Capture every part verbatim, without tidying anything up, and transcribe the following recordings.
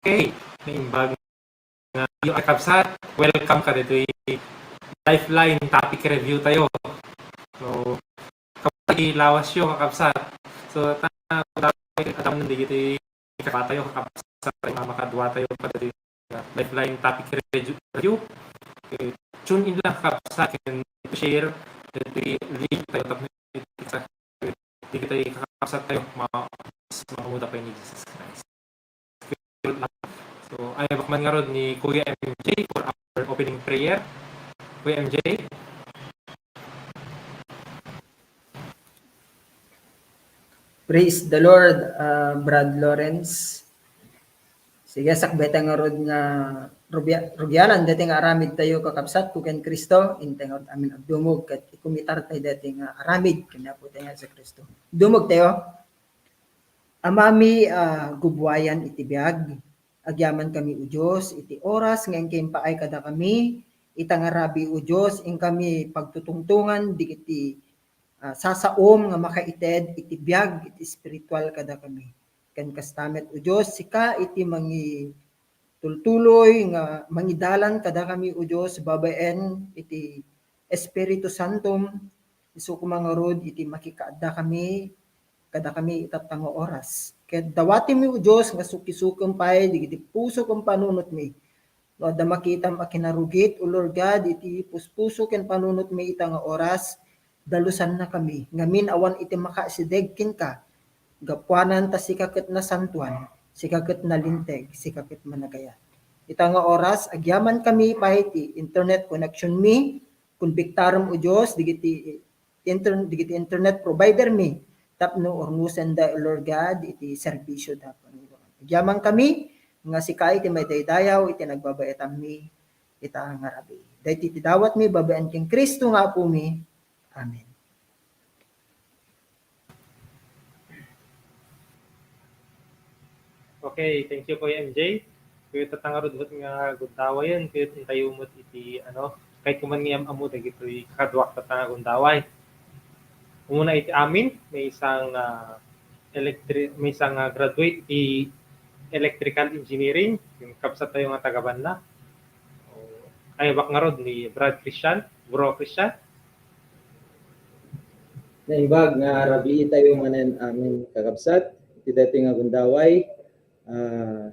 Okay, naimbag nga, kakabsat, welcome kadaytoy Lifeline topic review tayo. So, kabsat, ilawasyo, kakabsat. So, ta, adda man dagiti kakabsat tayo, kakabsat tayo, nga makadua tayo kadaytoy Lifeline topic review. Okay, tune in lang, kakabsat, ken share, iti link tayo, tapno iti kakabsat tayo, ma-, mas mamuda pa ni Jesus Christ. So, ayabak man ngarud ni Kuya M J for our opening prayer. Kuya M J? Praise the Lord, uh, Brad Lawrence. Sige, sakbay ta ngarud nga rugya-, rugialan daytoy nga aramid tayo, kakabsat, ken Cristo, intay ngarud amin agdumog, ket ikumitar tayo daytoy nga aramid, ken Apo tayo nga Jesu Cristo. Dumog tayo. Amami a gubuayan iti biag, agyamankami, O Dios, iti oras nga inkami impaay kadakami, ita nga rabii, O Dios, inkami pagtutungtongan dagiti, ah, sasaom nga makaited iti biag iti espiritual kadakami. Ken kasta met, O Dios, sika iti mangi-, tultuloy nga mangidalan kadakami, O Dios, babaen iti Espiritu Santom, isu koma ngarud iti makikaaddakami kadakami ita nga oras. Ket dawatenmi, O Dios, nga sukisukem pay dagiti puso ken panunotmi. No adda makitam a kinarugit, O Lord God, iti puspuso ken panunotmi ita nga oras, dalusannakami ngamin awan iti makaasideg kenka. Gapuanan ta sika ket nasantoan, sika ket nalinteg, sika ket managayat. Ita nga oras, agyamankami pay ti internet connectionmi, konbektarem, O Dios, dagiti inter-, dagiti internet providermi tapno urnusenda, O Lord God, iti serbisioda. Agyamankami nga sika iti maidaydayaw iti nagbabaetanmi ita nga rabii. Daytoy ti dawatmi babaen ken Cristo nga Apomi. Amen. Okay, thank you, Kuya M J. Ket ita ngarud met nga agundawayen, ket intayo met iti, ano, kayatko man nga am-ammo dagitoy kakaduak ita nga agundaway. Umuna iti amin, maysa nga, ah, electri-, maysa nga, ah, graduate iti electrical engineering, ken kabsat tayo nga taga-banna. O, ayabak ngarud ni Brad Christian, Bro Christian. Naimbag nga rabii tayo manen amin, kakabsat, iti daytoy nga gundaway, ah,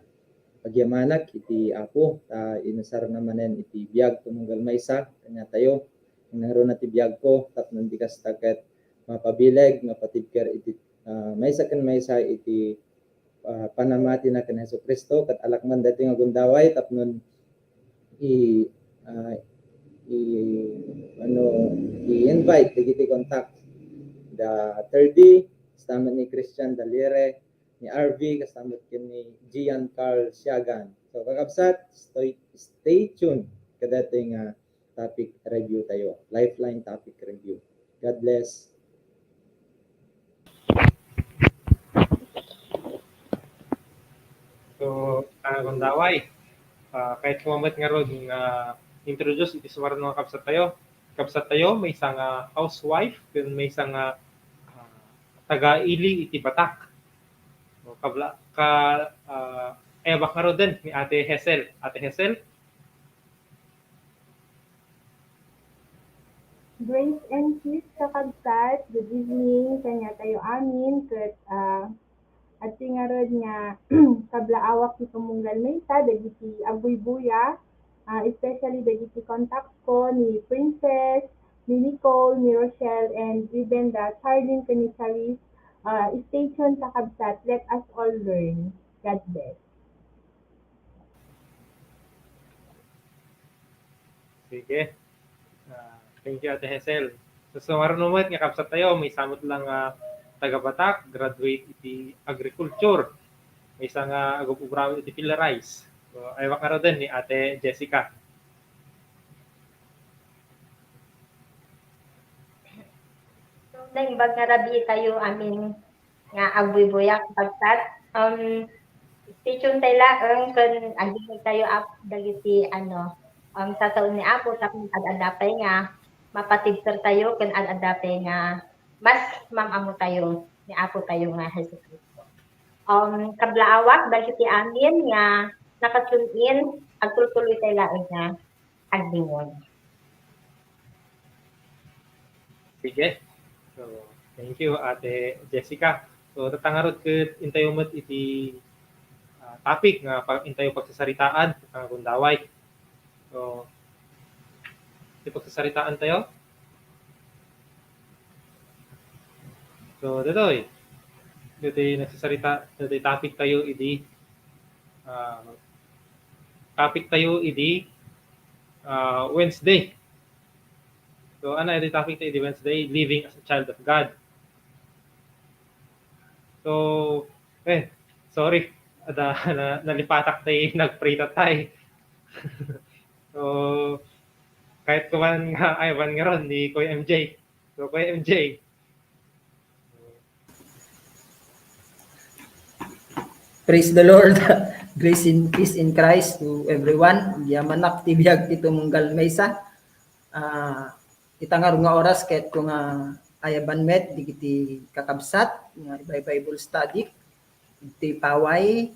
agyamanak iti Apo, ta inusarna manen iti biag tumunggal maysa kaniatayo. Inarona ti biagko tapno di kasta ket mapabileg, mapatibker iti, ah, maysa ken maysa iti ah, panamatina ken Jesu-Cristo, ket alakman daytoy nga gundaway tapno i-, ah, i-, ano, i-invite dagiti kontak. Da Terdi, kasta met ni Christian Dalire, ni R V, kasta met ken ni Gian Carl Siagan. So, kakabsat, stay, stay tuned kadaytoy nga topic review tayo. Lifeline topic review. God bless. So, ah, gundaway, ah, kayatko met ngarud nga introduce iti sumaruno nga kabsat tayo. Kabsat tayo, maysa nga housewife, ken maysa nga, ah, taga-ili iti Batak. So, kabla-, ka-, ah, ayabak ngaruden ni Ate Hazel. Ate Hazel? Grace and peace, kakabsat. Good evening kaniatayo amin, ket, ah, adtoy ngarud nga kablaawak ti tumunggal maysa dagiti agbuybuya, ah, especially dagiti contacts ko ni Princess, ni Nicole, ni Rochelle, and even the Charlene ken ni Charisse. Ah, stay tuned, kakabsat. Let us all learn. God bless. Sige. Ah, thank you, Ate Hazel. So, sumaruno met nga kabsat tayo, maysa met lang nga taga-Batak, graduate iti agriculture. Maysa nga agub-ubraw iti Pilarice. So, ayabak ngaruden ni Ate Jessica. Naimbag nga rabii tayo amin nga agbuybuya, kabsat. Um, stay tuned tayo laeng ken agingga tayo, Apo, dagiti, ano, um, sasaon ni Apo tapno ad-adda pay nga mapatibker tayo ken ad-adda pay nga mas mam-ammo tayo ni Apo tayo nga Jesu-Cristo. Um, kablaawak dagiti amin nga naka-tune in, agtultuloy tayo laeng nga agdingol. Sige. So, thank you, Ate Jessica. So, tatta ngarud ket intayo met iti, ah, topic nga pa-, intayo pagsasaritaan, nga gundaway. So, iti pagsasaritaan tayo. So, ditoy. Ditoy nagsasarita, ditoy topic tayo idi, ah, topic tayo idi, ah, Wednesday. So, ano, iti topic tayo idi Wednesday, living as a child of God. So, eh, sorry. Ada, na, nalipatak tayo, nagprita tayo. So, kahit kuman nga, ay, ban nga ron ni Kuya M J. So, Kuya M J. Praise the Lord. Grace and peace in Christ to everyone. Agyamanak ti biag ti tumunggal maysa. Ah, ita ngarud nga oras ket ko nga ayaban met digiti kakabsat nga iba-iba Bible study, iti paway,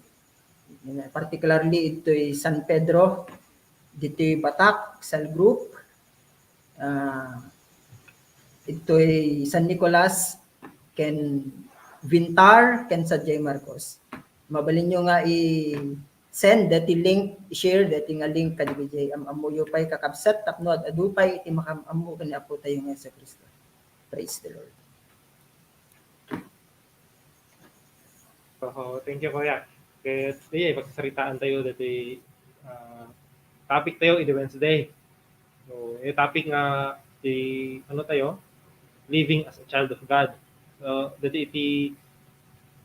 particularly itoy San Pedro, ditoy Batac cell group, ah, itoy San Nicolas, ken Vintar, ken San Jose Marcos. Mabalinyo nga i-send deti link, i-share deti nga link kadagiti am-ammoyo pay kakabsat tapno ad-adu pay iti makaam-ammo ken ni Apo tayo nga Jesu-Cristo. Praise the Lord. Oo, thank you, Kuya. Ket, iya, pagsasaritaan tayo deti, ah, topic tayo idi Wednesday. So, iti topic nga ti, ano tayo, living as a child of God. So, deti iti,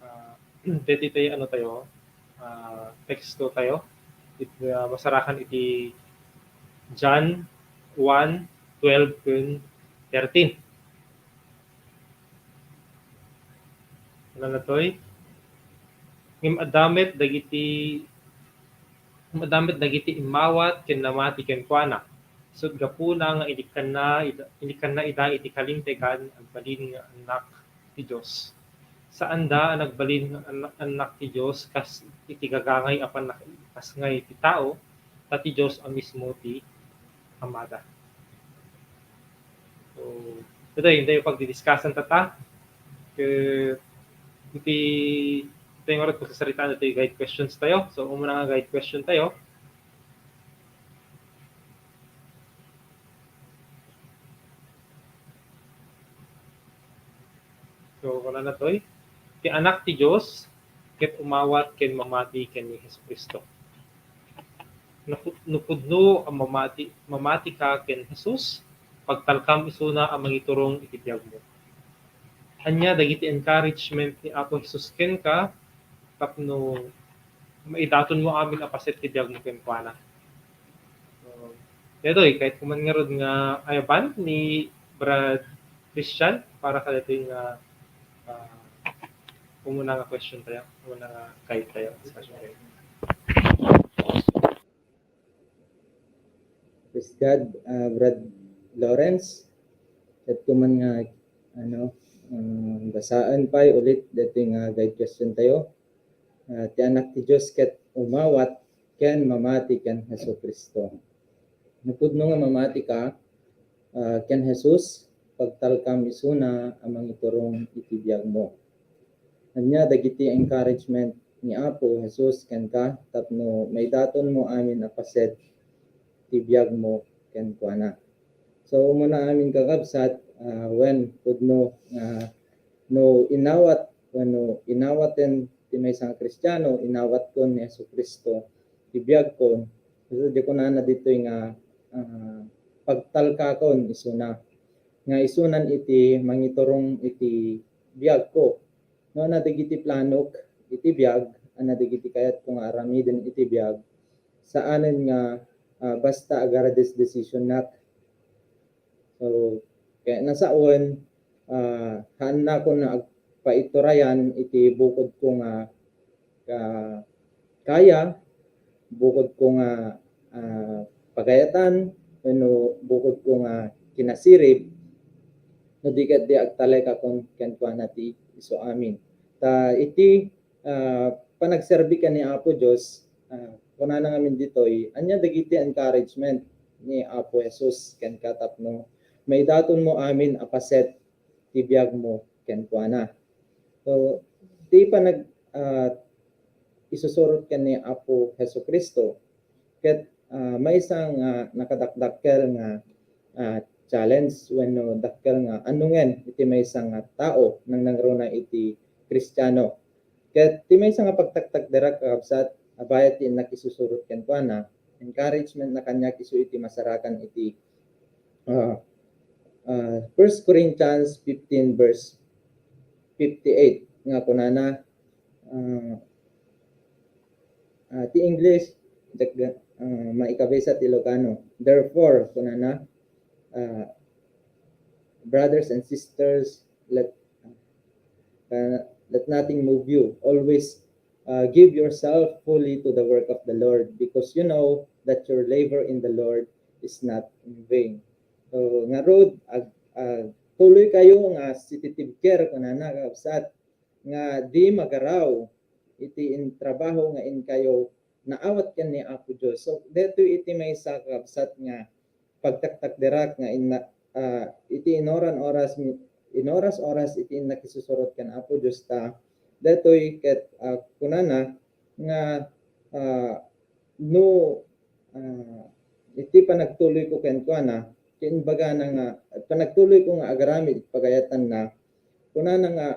ah, deti iti, ano tayo, ah, teksto tayo. It, ah, masarakan iti John one twelve ken thirteen. Ano natoy? Ngem adda met dagiti, ngem adda met dagiti immawat ken namati kenkuana. Isut' gapuna nga inikkanna ida, inikkanna ida iti kalintegan, agbalin nga annak ti Dios. Saanda a nagbalin nga annak, annak ti Dios kas iti gagangay a pannakaippasngay ti tao, ta ti Dios a mismo ti Amada. So, today, intayo pagdidiscussan tatta. Ket iti, iti nga oras, pagsasaritaan iti guide questions tayo. So, umuna nga guide question tayo. So, kunana toy, ti Anak ti Dios ket umawat ken mamati ken ni Jesu-Cristo. No pu-, no pudno a mamati, mamati ka ken Jesus, pagtalkam isuna a mangiturong iti biagmo. Ania dagiti encouragement ni Apo Jesus kenka tapno maidatonmo amin a paset ti biagmo kenkuana? So, daytoy, kayatko man ngarud nga ayaban ni Brad Christian para kadaytoy nga, ah, umuna nga question tayo, umuna nga guide tayo, discussion tayo. Praise God, ah, Brad Lawrence. Kayatko man nga, ano, ah, basaen pay ulit daytoy nga guide question tayo. Ah, ti Anak ti Dios ket umawat ken mamati ken Jesu-Cristo. No pudno nga mamati ka, ah, ken Jesus, pagtalkam isuna a mangiturong iti biagmo. Ania dagiti encouragement ni Apo Jesus kenka tapno maidatonmo amin a paset ti biagmo kenkuana? So, umuna amin kakabsat, ah, wen pudno nga no inawat wenno inawaten ti maysa nga Kristiano, inawatkon ni Jesu-Cristo ti biagkon, so, di kunana ditoy nga, ah, pagtalkakon isuna, nga isunan iti mangiturong iti biagko. No, adda dagiti planok iti biag, adda dagiti kayatko nga aramiden iti biag, saanen nga, ah, basta agarades decisionnak. So, kaya nasawen, ah, haannakon nga agpaiturayan iti bukodko nga, ah, kaya, bukodko nga, ah, pagayatan, wenno bukodko nga kinasirib, no di ket di agtalekakon kenkuana ti isu amin. Ta iti, ah, panagserbi ken ni Apo Dios, ah, kunana ngamin ditoy, ania dagiti encouragement ni Apo Jesus kenka tapno maidatonmo amin a paset ti biagmo kenkuana. So, ti panag-, ah, isusurot ken ni Apo Jesu-Cristo, ket, ah, maysa nga nakadakdakkel nga, ah, challenge wenno dakkel nga anungen iti maysa nga tao nangnangruna iti Kristiano. Ket ti maysa nga pagtaktakderak, kakabsat, a bayat ti innak isusurot kenkuana, encouragement na kaniak isu iti masarakan iti, ah, ah, First Corinthians fifteen verse fifty-eight nga kunana, ah, ah, ti English, diak, ah, maikabisa ti Ilocano. Therefore, kunana, ah, brothers and sisters, let, uh, let nothing move you. Always, uh, give yourself fully to the work of the Lord, because you know that your labor in the Lord is not in vain. So, ngarud, ag-, agtuloy kayo nga sititibker, kunana, kakabsat, nga di magaraw iti intrabaho nga inkayo naawat ken ni Apo Dios. So, detoy iti maysa, kakabsat, nga pagtaktakderak nga inna-, ah, iti inoran oras mi-, inoras-oras iti innak isusurot ken Apo Dios ta detoy ket, ah, kunana nga, ah, no, ah, iti panagtuloyko kenkuana, ket imbagana nga panagtuloyko nga agaramid iti pagayatanna, kunana nga,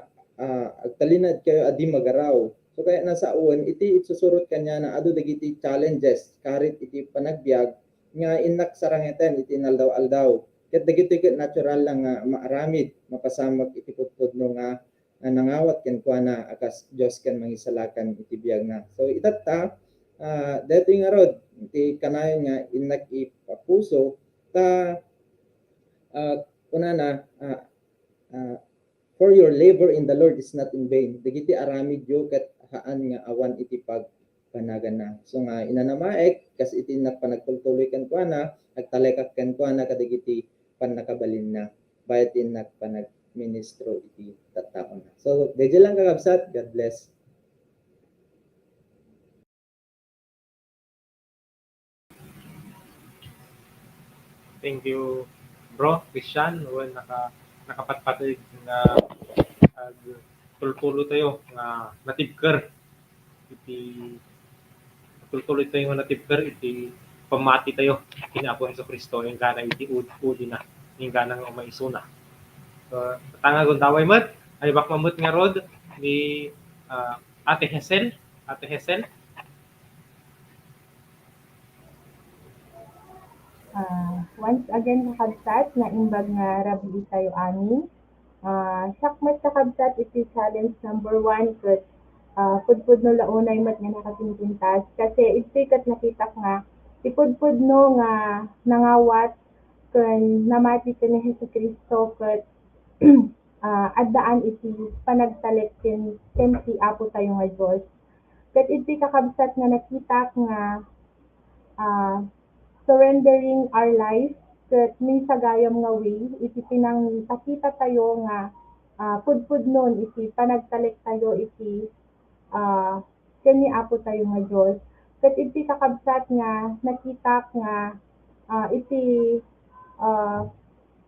ah, agtalinaedkayo a di magaraw. So, kayatna sawen, iti isusurot kaniana, adu dagiti challenges, karit iti panagbiag, nga innak sarangeten iti inaldaw-aldaw. Ket dagitoy ket natural lang nga maaramid, mapasamak iti pudpudno nga, nga nangawat kenkuana a kas Dios ken mangisalakan iti biagna. So, itatta, ah, daytoy ngarud, iti kanayon nga innak ipapuso, ta, ah, kunana, ah, ah, "For your labor in the Lord is not in vain." Dagiti aramidyo ket haan nga awan iti pag-, banaganna. So nga inanamaek, kas iti innak panagtultuloy kenkuana, agtalekak kenkuana kadagiti pannakabalinna, bayat ti innak panagministro iti tattaona. So, daydiay lang, kakabsat. God bless. Thank you, bro, Christian, wen naka-, nakapatpateg nga agtultuloy tayo nga natibker iti, tultuloy tayo nga natibker iti pammati tayo ken Apo Jesu-Cristo, enggana iti ud-, udina, enggana nga umaisuna. So, ta nga gundaway met, ay bak mamut nga rod ni, ah, Ate Hazel. Ate Hazel? Ah, once again, kakabsat, naimbag nga rabii tayo amin. Ah, siak met, kakabsat, iti challenge number one ket, ah, pudpudno la unay met nga nakatingtingtas. Kasi iti ket nakitak nga ti pudpudno nga nangawat ken namati ken ni Jesu-Cristo ket, ah, addaan iti panagtalek ken, ken ti Apo tayo nga Dios. Ket iti kakabsat nga nakitak nga, ah, surrendering our life ket maysa gayam nga way iti pinangipakita tayo nga, ah, pudpudnon iti panagtalek tayo iti, ah, ken ni Apo tayo nga Dios. Ket iti kakabsat nga nakitak nga, ah, iti, ah,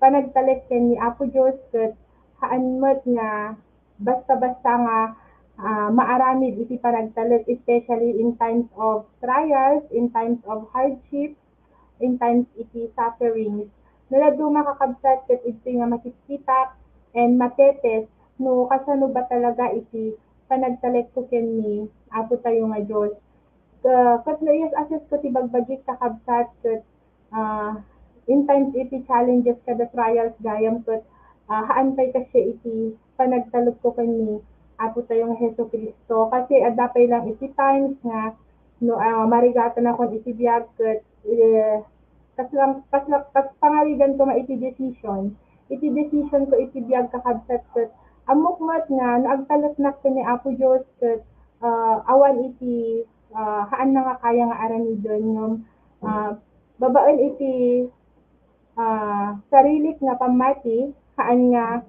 panagtalek ken ni Apo Dios ket haan met nga basta-basta nga, ah, maaramid iti panagtalek, especially in times of trials, in times of hardship, in times iti sufferings. No dadduma, kakabsat, ket idtoy nga makitkitak and matetes no kasano ba talaga iti panagtalekko ken ni Apo tayo nga Dios. Ka-, ket no i-assess ko ti bagbagik, kakabsat, ket, ah, in times iti challenges kada trials gayam ket, ah, haan pay kasi iti panagtalekko ken ni Apo tayo nga Jesu-Cristo. Kasi adda pay lang iti times nga no, ah, marigatanakon iti biag ket, eh, kas lang, kas lang, kas pangarigan ko nga iti decision. Iti decision ko iti biag, kakabsat, ket ammok met nga no agtaleknak ken ni Apo Dios ket, ah, awan iti, ah, haanna nga kaya nga aramiden ngem, ah, babaen iti, ah, sarilik nga pammati, haan nga,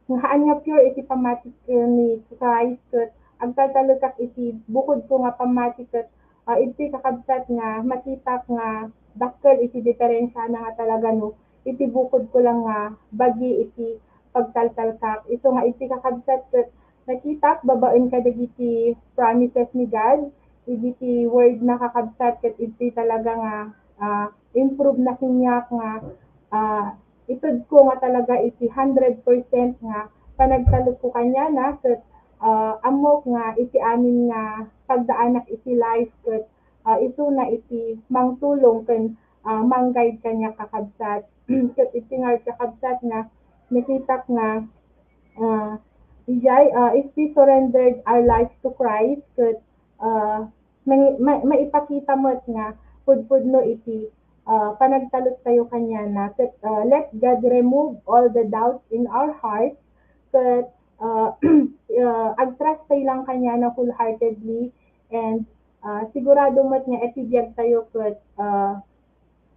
nga haan nga pure iti pammati ken ni Christ ket agtaltalekak iti bukodko nga pammati ket ah, iti kakabsat nga makitak nga dakkel iti diferensiana nga talaga no iti bukod ko lang nga bagi iti pagtaltalkak. Isu nga iti kakabsat ket nakitak babaen kadagiti promises ni God, iti word na kakabsat ket iti talaga nga, ah, improve na kaniak nga, ah, itud ko nga talaga iti hundred percent nga panagtalek ko kaniana ket, ah, ammok nga iti amin nga pagdaanak iti life ket, ah, isuna iti mangtulong ken, ah, mang-guide kaniak kakabsat. Ket iti nga kakabsat nga nakitak nga, ah, ijay, ah, if we surrendered our lives to Christ, ket, ah, may, may, maipakita met nga pudpudno iti, ah, panagtalek tayo kaniana. Ket, ah, let God remove all the doubts in our heart. Ket, ah, ah, agtrust tayo lang kaniana wholeheartedly and, ah, sigurado met nga iti biag tayo ket, ah,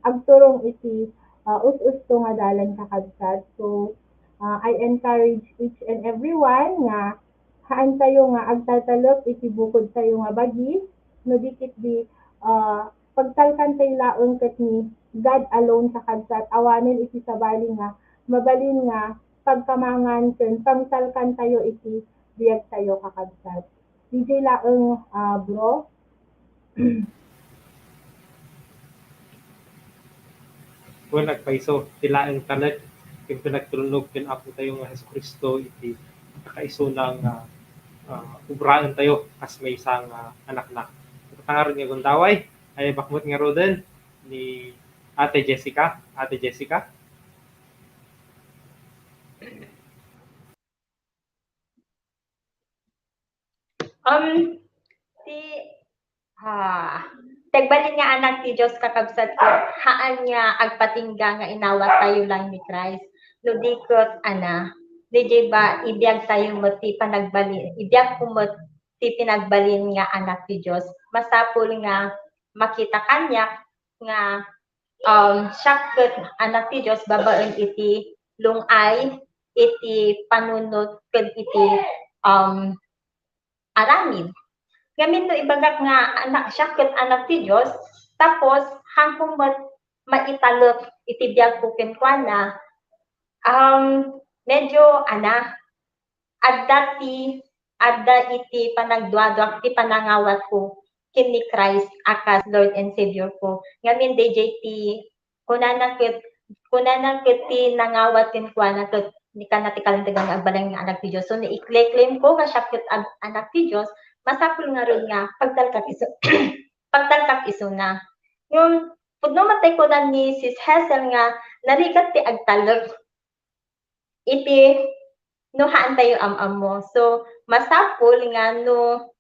agturong iti, ah, us-usto nga dalan kakabsat. So, ah, I encourage each and everyone nga haan tayo nga agtaltalek iti bukod tayo nga bagi, no di ketdi, ah, pagtalkan tayo laeng ket ni God alone kakabsat, awanen iti sabali nga mabalin nga pagkamangan ken pangtalkan tayo iti biag tayo kakabsat. D J laeng, ah, bro. Wen, agpayso ti laeng talek ken panagtulnog ken Apo tayo nga Jesu-Cristo iti kaisuna nga, ah, ubraen tayo kas maysa nga anakna. Ket ta ngarud nga gundaway, ay bakmet ngaruden ni Ate Jessica. Ate Jessica? Um, ti, ah, ti agbalin nga anak ti Dios, kakabsat ko, haan nga agpatingga nga inawat tayo lang ni Christ. No di ket, ana, di jay ba, ibiag tayo met ti panagbalin, ibiag ko met ti pinagbalin nga anak ti Dios. Masapul nga makita kaniak nga, um, siak ket anak ti Dios babaen iti lung-ay, iti panunot, ken iti, um, aramid. Ngamin no ibagak nga anak, siak ket anak ti Dios, tapos haanko met maitalek iti biagko kenkuana, um, medyo, ana, adda ti, adda iti panagduaduak ti panangawatko ken ni Christ a kas Lord and Savior ko. Ngamin, D J, ti kunana ket, kunana ket ti nangawat kenkuana ket ni kana ti kalintegan nga agbalin nga anak ti Dios. So, no i-claim ko nga siak ket ag-, anak ti Dios, masapul ngarud nga pagtalkak isu-, pagtalkak isuna. Ngem, pudno man tay kunan ni Sis Hazel nga narigat ti agtalek iti no haan tayo am-ammo. So, masapul nga no,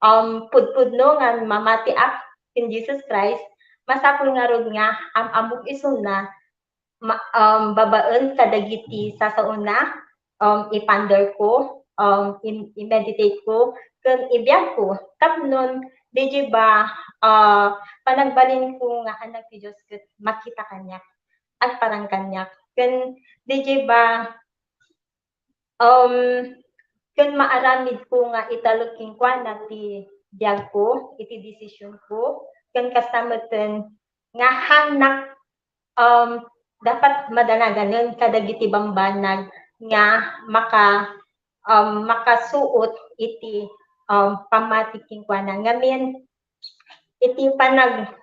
um, pudpudno nga mamatiak ken Jesus Christ, masapul ngarud nga am-ammok isuna, ma-, um, babaen kadagiti sasaona, um, i-ponder ko, um, i-, i-meditate ko, ken ibiag ko. Tapnon, di jay ba, ah, panagbalin ko nga anak ti Dios ket makita kaniak, agparang kaniak. Ken di jay ba, um, ken maaramid ko nga italek kenkuana ti biag ko, iti desisyon ko, ken kasta metten nga haanak, um, dapat madanaganen kadagiti bambanag nga maka-, um, makasuot iti, um, pammati kenkuana. Ngamin, iti panag-,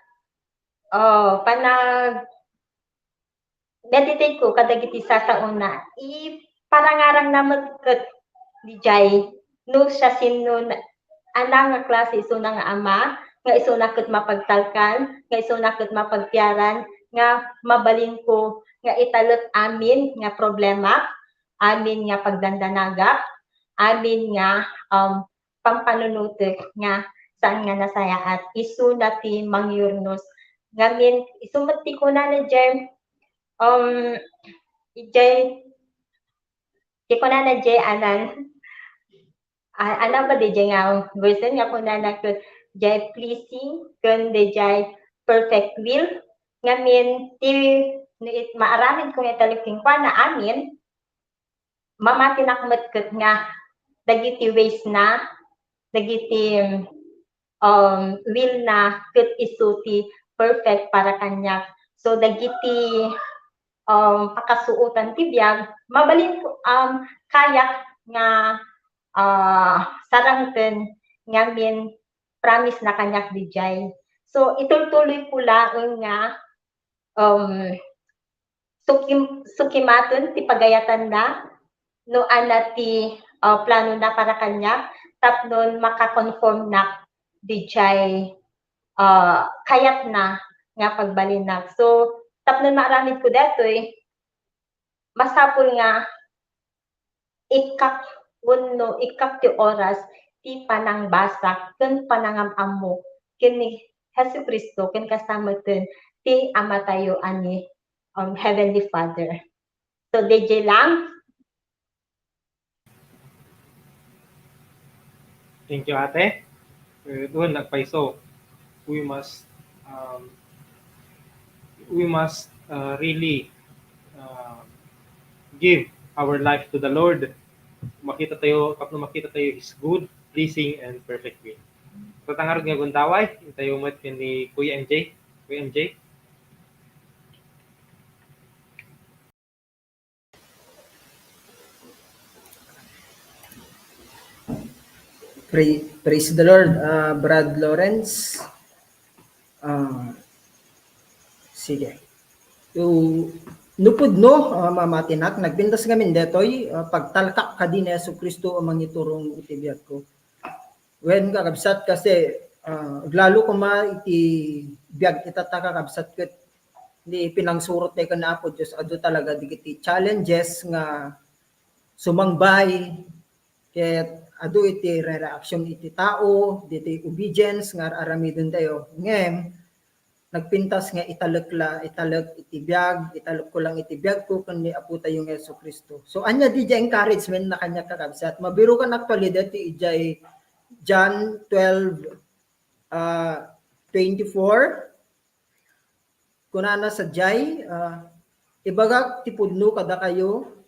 oh, panag-meditate ko kadagiti sasaona, iparangarangna met ket di jay no siasino na-, ana nga klase isuna nga ama, nga isuna ket mapagtalkan, nga isuna ket mapagtiaran, nga mabalin ko nga italek amin nga problema, amin nga pagdandanagak, amin nga, um, pampanunotek nga saan nga nasayaat. Isuna ti mangyurnos. Ngamin, isu met ti kunana jay, um, jay, ti kunana jay, anan, a-, anan ba di jay nga version nga kunana ket jay pleasing ken di jay perfect will. Ngamin, ti, no it-, maaramid ko nga italek kenkuana amin, mamatinak met ket nga dagiti ways na, dagiti, um, will na ket isu ti perfect para kaniak. So, dagiti, um, pakasuotan ti biag, mabalin ko, um, kayak nga, ah, sarangten ngamin promise na kaniak didiay. So, itultuloy ko laeng nga, um, sukim-, sukimaten ti pagayatanna no ania ti, ah, planona para kaniak tapno makakonformnak didiay, ah, kayatna nga pagbalinnak. So, tapno maaramid ko daytoy, masapul nga ikkak wenno ikkak ti oras ti panangbasak ken panangam-ammo ken ni Jesu-Cristo ken kasta met ti Amatayo a ni, um, Heavenly Father. So, D J lang. Thank you, ate. Uh, doon, nagpaiso. We must, um, we must, uh, really, uh, give our life to the Lord. Makita tayo, tapno makita tayo His good, pleasing, and perfect will. Tatangarod nga gundaway, tayo met ken ni Kuya M J. Kuya M J? Pra-, praise the Lord, ah, Brad Lawrence. Ah, sige. So, nupod no, ah, mamatinak, nagpintas ngamin detoy, ah, pagtalkak kadi ni Jesu-Cristo a mangiturong iti biagko. Wen, kakabsat, kasi, ah, aglalo koma iti biag ita, kakabsat, ket ni pinangsurot tayo ken Apo Dios, adu talaga dagiti challenges nga sumangbay, ket adu iti re-reaction iti tao, diti obedience nga ar-aramiden tayo. Ngem, nagpintas nga italek la, italek iti biag, italek ko lang iti biag ko ken ni Apo tayo nga Jesu-Cristo. So, ania di encouragement na kaniak, kakabsat? Mabirukan actually dati idiay John twelve, ah, twenty-four. Kunana sadiay, ah, "Ibagak ti pudno kadakayo,"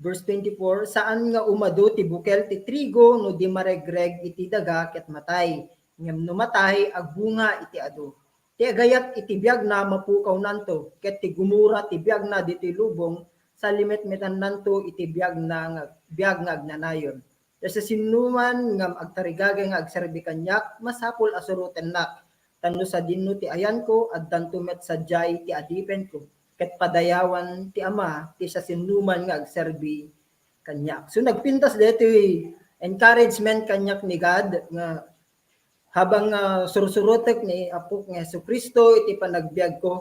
verse twenty-four, "saan nga umadu ti bukel ti trigo no di maregreg iti daga ket matay. Ngem no matay, agbunga iti adu. Ti agayat iti biagna mapukawnanto, ket ti gumura ti biagna ditoy lubong, salimetmetannanto iti biagna nga, biag nga agnanayon. Ta siasinoman nga agtarigagay nga agserbi kaniak, masapul a surotennak. Tapno sadino ti ayanko, addanto met sadiay ti adipenko, ket padayawan ti Ama ti siasinoman nga agserbi kaniak." So, nagpintas daytoy encouragement kaniak ni God nga habang, ah, sursurotek ni Apok nga Jesu-Cristo iti panagbiagko,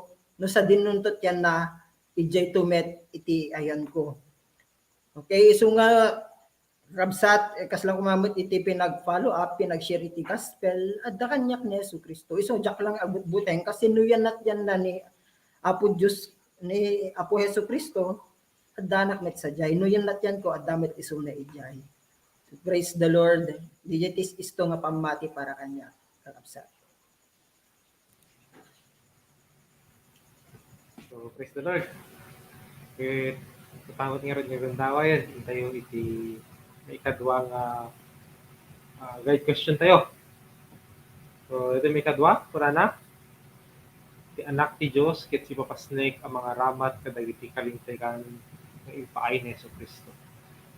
no sadinonto ti ayanna, idiayto met iti ayanko. Okay, isu nga Kabsat, eh, kasla koma met iti pinag-follow up, pinag-share iti gospel, adda kaniak ni Jesu-Cristo. Isu, diak lang agbutbuteng, kasi no yan at yan na ni Apo Dios, ni Apo Jesu-Cristo, addanak met sadiay. No yan at yan ko, adda met isuna idiay. Praise the Lord. Diay ti isu nga pammati para kaniak, kakabsat. So, praise the Lord. Ket, patawat ngarud nga gundaway, intayo iti maikadua nga, ah, guide question tayo. So, iti maikadua, kunana, ti Anak ti Dios ket sipapasnek a mangaramat kadagiti kalintegan nga impaay ni Jesu-Cristo.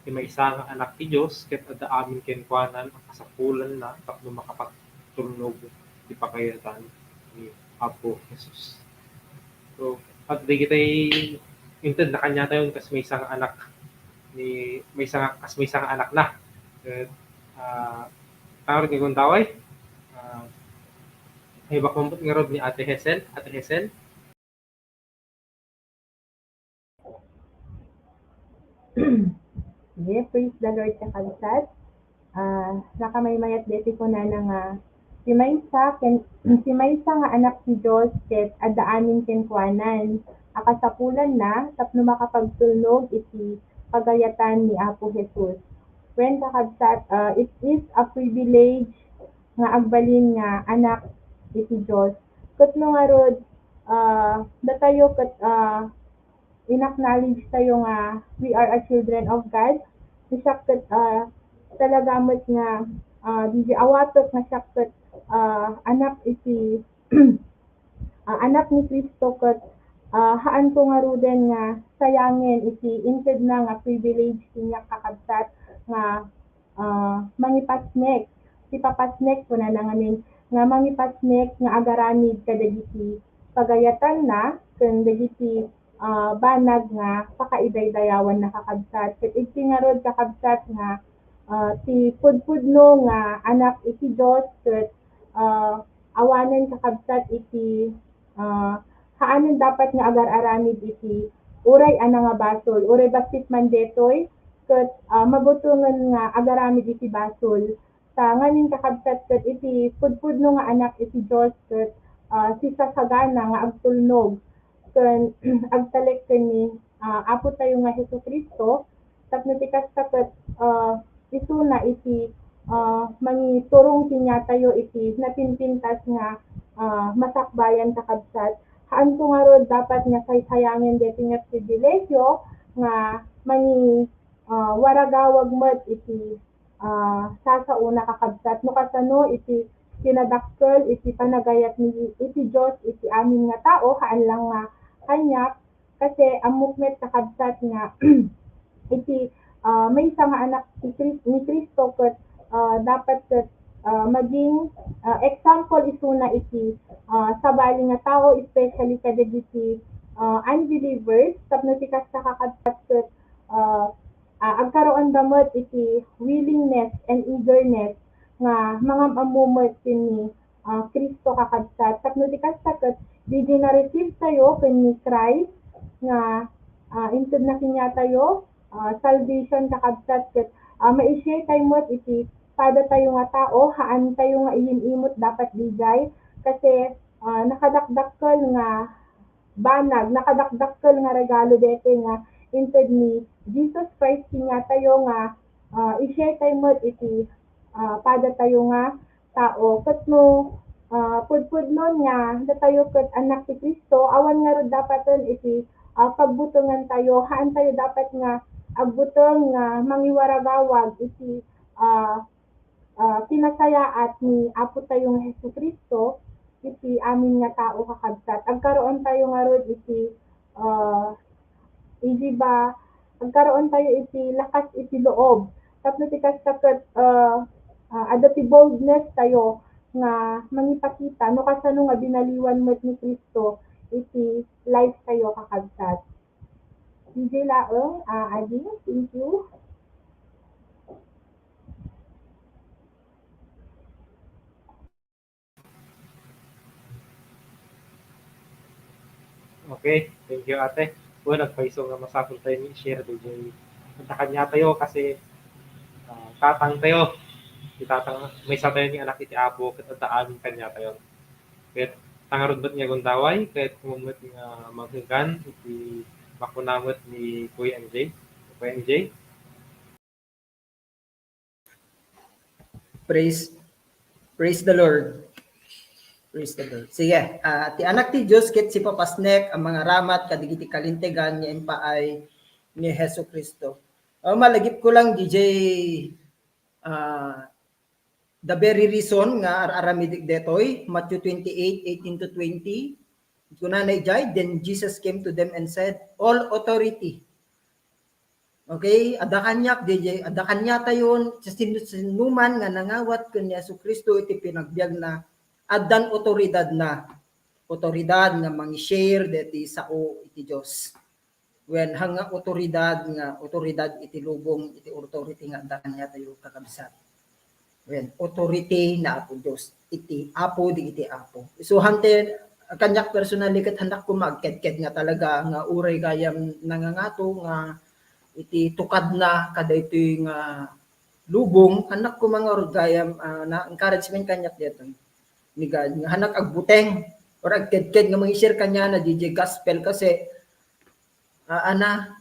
Ti maysa nga Anak ti Dios ket adda amin kenkuana a kasapulanna tapno makapagtulnog ti pagayatan ni Apo Jesus. So, at dagiti inted na kaniatayo kas maysa nga anak ni, maysa nga, kas maysa nga anak na. Ket, ah, tangod nga gundaway, ah, ay baka ngarud ni Ate Hazel, Ate Hazel. Yeah, praise the Lord, kakabsat. Ah, nakamaymayat deti kunana nga, ti maysa ken, ti maysa nga Anak ti Dios ket adda amin kenkuanan a kasapulanna tapno makapagtulnog iti pagayatan ni Apo Jesus. Wen, kakabsat, ah, it is a privilege nga agbalin nga anak iti Dios. Ket no ngarud, ah, datayo ket, ah, in-acknowledge tayo nga we are a children of God, no siak ket, ah, talaga met nga, ah, diay awatek nga siak ket ah, anak iti, ah, anak ni Cristo ket, ah, haanko ngaruden nga sayangen iti intedna nga privilege kaniak, kakabsat, nga, ah, mangipasnek. Ti papasnek, kunana ngamin, nga mangipasnek nga agaramid kadagiti pagayatanna ken dagiti, ah, banag nga pakaidaydayawanna, kakabsat. Ket iti ngarud, kakabsat, nga, ah, ti pudpudno nga anak iti Dios ket, ah, awanen, kakabsat, iti, ah, haanen dapat nga agar-aramid iti uray a nangabasol, uray bassit man detoy, ket, ah, mabutongen nga agaramid iti basol. Ta ngamin, kakabsat, ket iti pudpudno nga anak iti Dios ket, ah, sisasagana nga agtulnog ken agtalek ken ni, ah, Apo tayo nga Jesu-Cristo, tapno ti kasta ket, ah, isuna iti, ah, mangiturong kaniatayo iti napinpintas nga, ah, masakbayan, kakabsat. Haanko ngarud dapat nga saysayangen daytoy nga pribilegio nga mangi-, ah, waragawag met iti, ah, sasaona, kakabsat. No kasano iti kinadakkel iti panagayat ni, iti Dios iti amin nga tao, haan lang nga kaniak, kasi ammok met, kakabsat, nga iti, ah, maysa nga anak ti Cris-, ni Cristo ket, ah, dapat ket, ah, maging, ah, example isuna iti, ah, sabali nga tao, especially kadagiti, ah, unbelievers, tapno ti kasta, kakabsat, ket, ah, ah, agkaroon da met iti willingness and eagerness nga mangam-ammo met ken ni, ah, Cristo, kakabsat. Tapno ti kasta ket, diay na-receive tayo ken ni Christ nga, ah, inted na kaniatayo, ah, salvation, kakabsat, ket, ah, mai-share tayo met iti pada tayo nga tao, haan tayo nga iyim-imot dapat diay, kasi, ah, nakadakdakkel nga banag, nakadakdakkel nga regalo daytoy nga inted ni Jesus Christ kaniatayo nga, ah, i-share tayo met iti, ah, pada tayo nga tao. Ket no, ah, pudpudnon nga datayo ket anak ti Cristo, awan ngarud dapaten iti, ah, pagbutengan tayo. Haan tayo dapat nga agbuteng nga mangiwaragawag iti, ah, ah, kinasayaat ni Apo tayo nga Jesu-Cristo iti amin nga tao, kakabsat. Agkaroon tayo ngarud iti, ah, iti ba, agkaroon tayo iti lakas iti loob. Tapno ti kasta ket, ah, ah, adda ti boldness tayo nga mangipakita no kasano nga binaliwan met ni Cristo iti life tayo, kakabsat. D J laeng, ah, Adi, thank you. Okay, thank you, ate. Well, nagpaiso nga masapul tayo ni share, D J. Adda kaniatayo kasi, ah, tatang tayo. Ti tatang, maysa tayo nga anak iti Apo, ket adda amin kaniatayo. Ket ta ngarud met nga agundaway, ket koma met nga manghegan iti makuna met ni Kuya M J. Kuya M J? Praise, praise the Lord. Praise the Lord. Sige, ah, ti Anak ti Dios ket sipapasnek a mangaramat kadagiti kalintegan nga impaay ni Jesu-Cristo. Ah, malagipko lang, D J, ah, the very reason nga ar-aramidek detoy, Matthew twenty-eight, eighteen to twenty, kunana idiay, "Then Jesus came to them and said, 'All authority.'" Okay, adda kaniak, D J, adda kaniatayon, sinu-, sinuman nga nangawat ken ni Jesu-Cristo iti panagbiagna, addan otoridadna. Otoridad nga mangi-share deti sao iti Dios. Wen, haan nga otoridad, nga otoridad iti lubong, iti authority nga adda kaniatayo, kakabsat. Wen, authority na Apo Dios, iti Apo, di iti Apo. So, hante, kaniak personally, ket hanak koma agkedked nga talaga, nga uray gayam nangangato, nga iti tukadna, kadaytoy nga lubong, hanak koma nga uray gayam, ah, na encouragement kaniak daytoy. Ni God, nga hanak agbuteng, or agkedked nga mangi-share kaniana, D J gospel, kasi, ah, ana,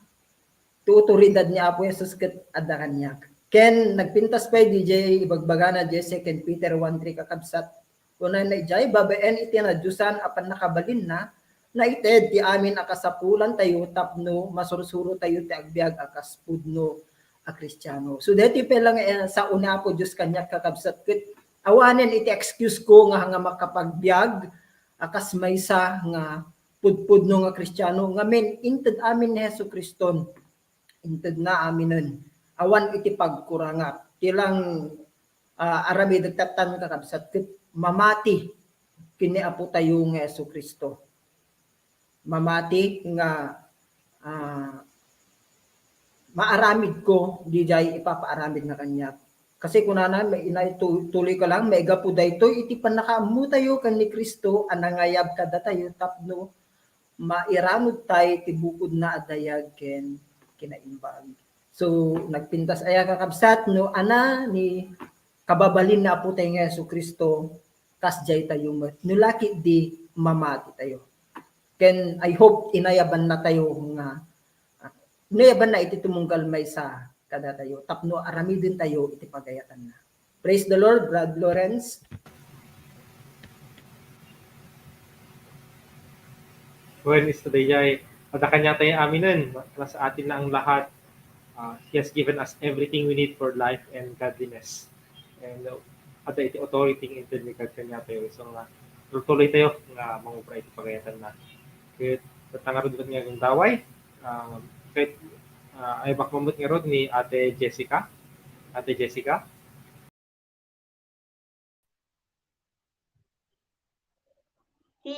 ti otoridad ni Apo Jesus ket adda kaniak. Ken nagpintas pay D J, ibagbagana diay Second Peter one three, kakabsat. Kunana idiay, babaen iti nadiosan a pannakabalinna, naited ti amin a kasapulantayo tapno masursuro tayo ti agbiag a kas pudno a Kristiano. So, daytoy pay lang, eh, sao ni Apo Dios kaniak, kakabsat, ket awanen iti excuse ko nga, nga makapagbiag, a kas maysa nga pudpudno nga Kristiano, ngamin inted amin ni Jesu-Cristo, intedna aminen. Awan iti pagkurangak. Ti lang, ah, aramidek tattan, kakabsat, ket mamati ken ni Apo tayo nga Jesu-Cristo. Mamati nga, ah, maaramid ko, diay ipapaaramid na kaniak. Kasi kunana, may inay, tu-, tuloy ka lang, maigapu daytoy iti pannakaammo tayo ken ni Cristo a nangayab kadatayo tapno mairanod tayo ti bukodna a dayag ken kinaimbag. So, nagpintas aya, kakabsat, no, ana ni kababalin na Apo tayo nga Jesu-Cristo, kas jay tayo met. No laki di mamati tayo. Ken I hope inayaban na tayo nga, ah, inayaban na iti tumunggal maysa kadatayo tapno aramiden tayo iti pagayatanna. Praise the Lord, Brad Lawrence. Well, Mister Dayay, adda kaniatayo aminen, nasa atin na ang lahat. Uh, he has given us everything we need for life and godliness. And, uh, adda iti authority nga inted ni God kaniatayo. So nga, tuloy tayo nga mangubra iti pagayatanna. Ket, tatang ngarud nga gundaway, um, ket, uh, ay bakmamut ngarud ni Ate Jessica. Ate Jessica? Ti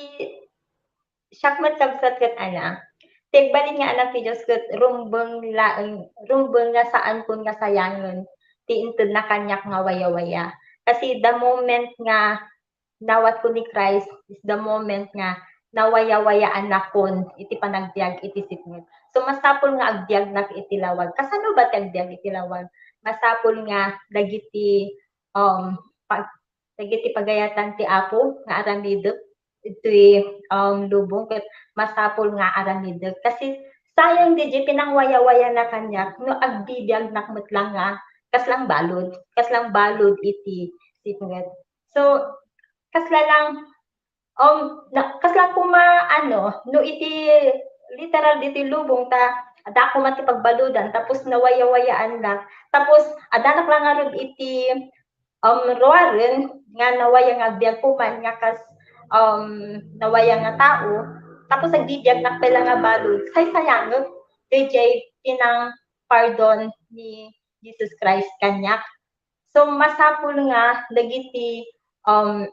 siak met, kabsat, ket ana, ti agbalin nga anak ti Dios ket rumbeng laeng, rumbeng nga saankon nga sayangen ti intedna kaniak nga wayawaya. Kasi the moment nga nawatko ni Christ is the moment nga nawayawayaannakon iti panagbiag iti sipnget. So, masapul nga agbiagnak iti lawag. Kasano ba ti agbiag iti lawag? Masapul nga dagiti, um, pag-, dagiti pagayatan ti Apo nga aramidek iti, um, lubong ket masapul nga aramidek. Kasi sayang diay pinangwayawayana kaniak no agbibiagnak met lang nga kaslang balud, kaslang balud iti sipnget. So, kasla lang, um, na, kasla koma, ano, no iti literal diti lubong ta, adda koma ti pagbaludan, tapos nawayawayaannak. Tapos, addanak lang ngarud iti, um, ruaren nga nawaya nga agbiag koman nga kas, um, nawaya nga tao. Tapos, agbibiagnak pay lang nga balud. Saysayangek, diay pinang pardon ni Jesus Christ kaniak. So, masapul nga dagiti, um,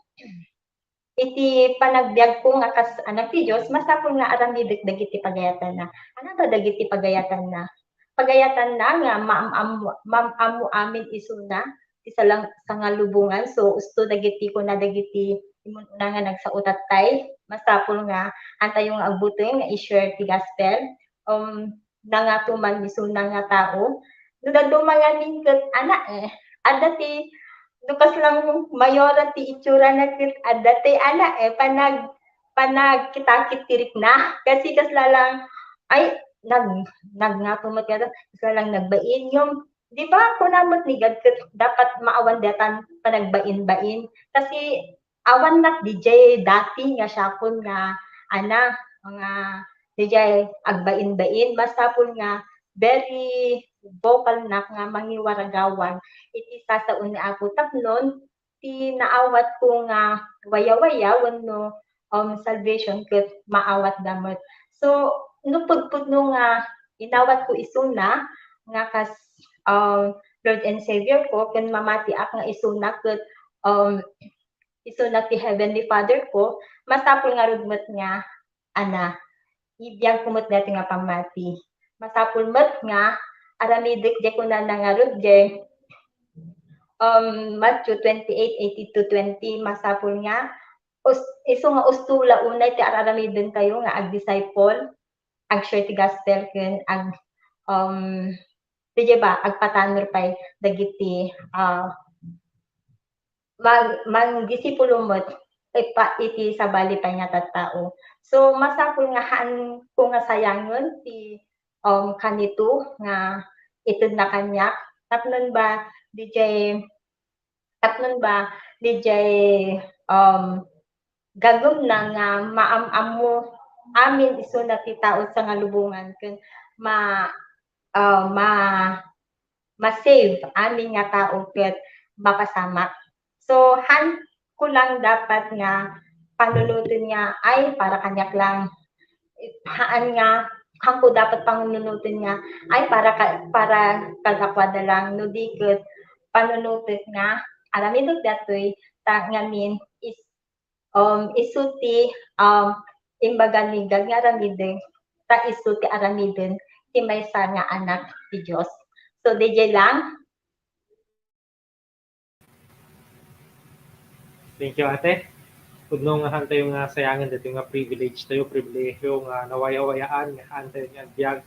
iti panagbiagko nga kas anak ti Dios, masapul nga aramidek dagiti pagayatanna. Ano ba dagiti pagayatanna? Pagayatanna nga maam-, maam-ammo amin isuna ti salang-, sangalubongan. So, usto dagiti kuna dagiti immun-una nga nagsao tattay, masapul nga antayo nga agbuteng nga i-share ti gospel. Um, nangato man isuna nga tao. No dadduma ngamin ket ana, eh, adda ti, no kaslang mayoran ti itsurana ket adda ti ana, eh, panag-, panagkitakit ti rikna. Kasi kasla lang, ay, nag-, nagngato met kada, kasla lang nagbain. Yung, di ba, kuna met ni God ket dapat maawan daytan panagbain-bain. Kasi awannak diay dati nga siakon nga ana, nga diay agbain-bain. Masapul nga very vocalnak nga mangiwaragawag iti sasao ni Apo tapnon ti naawatko nga wayawaya wenno, um, salvation ket maawatda met. So, no pudpudno nga inawatko isuna nga kas, um, Lord and Savior ko ken mamatiak nga isuna ket, um, isuna ti Heavenly Father ko, masapul ngarud met nga, ana, ibiagko met daytoy nga pammati. Masapul met nga aramidek diay kunana ngarud diay, um, Matthew twenty-eight eighteen to twenty, masapul nga us-, isu nga usto la unay ti ar-aramidentayo nga ag-disciple, ag-share ti gospel ken ag-, um, diay ba, agpatanor pay dagiti, ah, mag-, mangdisipulo met ipa-, iti sabali pay nga tattao. So, masapul nga haanko nga sayangen ti, um, kanito nga itedna kaniak. Tapnon ba, diay, tapnon ba, diay, um, gagumna nga maam-ammo amin isuna ti tao sangalubongan ken ma-, ah, ma-, ma-save amin nga tao ket mapasamak. So, han ko lang dapat nga panunoten nga, ay, para kaniak lang. Haan nga, han ko dapat panunoten nga, ay, para ka, para kadakuada lang, no di ket panunoten nga, aramidek datoy, ta ngamin is, um, isu ti, um, imbaga ni God nga aramiden, ta isu ti aramiden ti maysa nga anak ti Dios. So, D J lang. Thank you, ate. Pudno nga hantayo nga sayangen dito nga privilege tayo, pribilehiyo nga nawayawayaan nga hantayo nga agbiag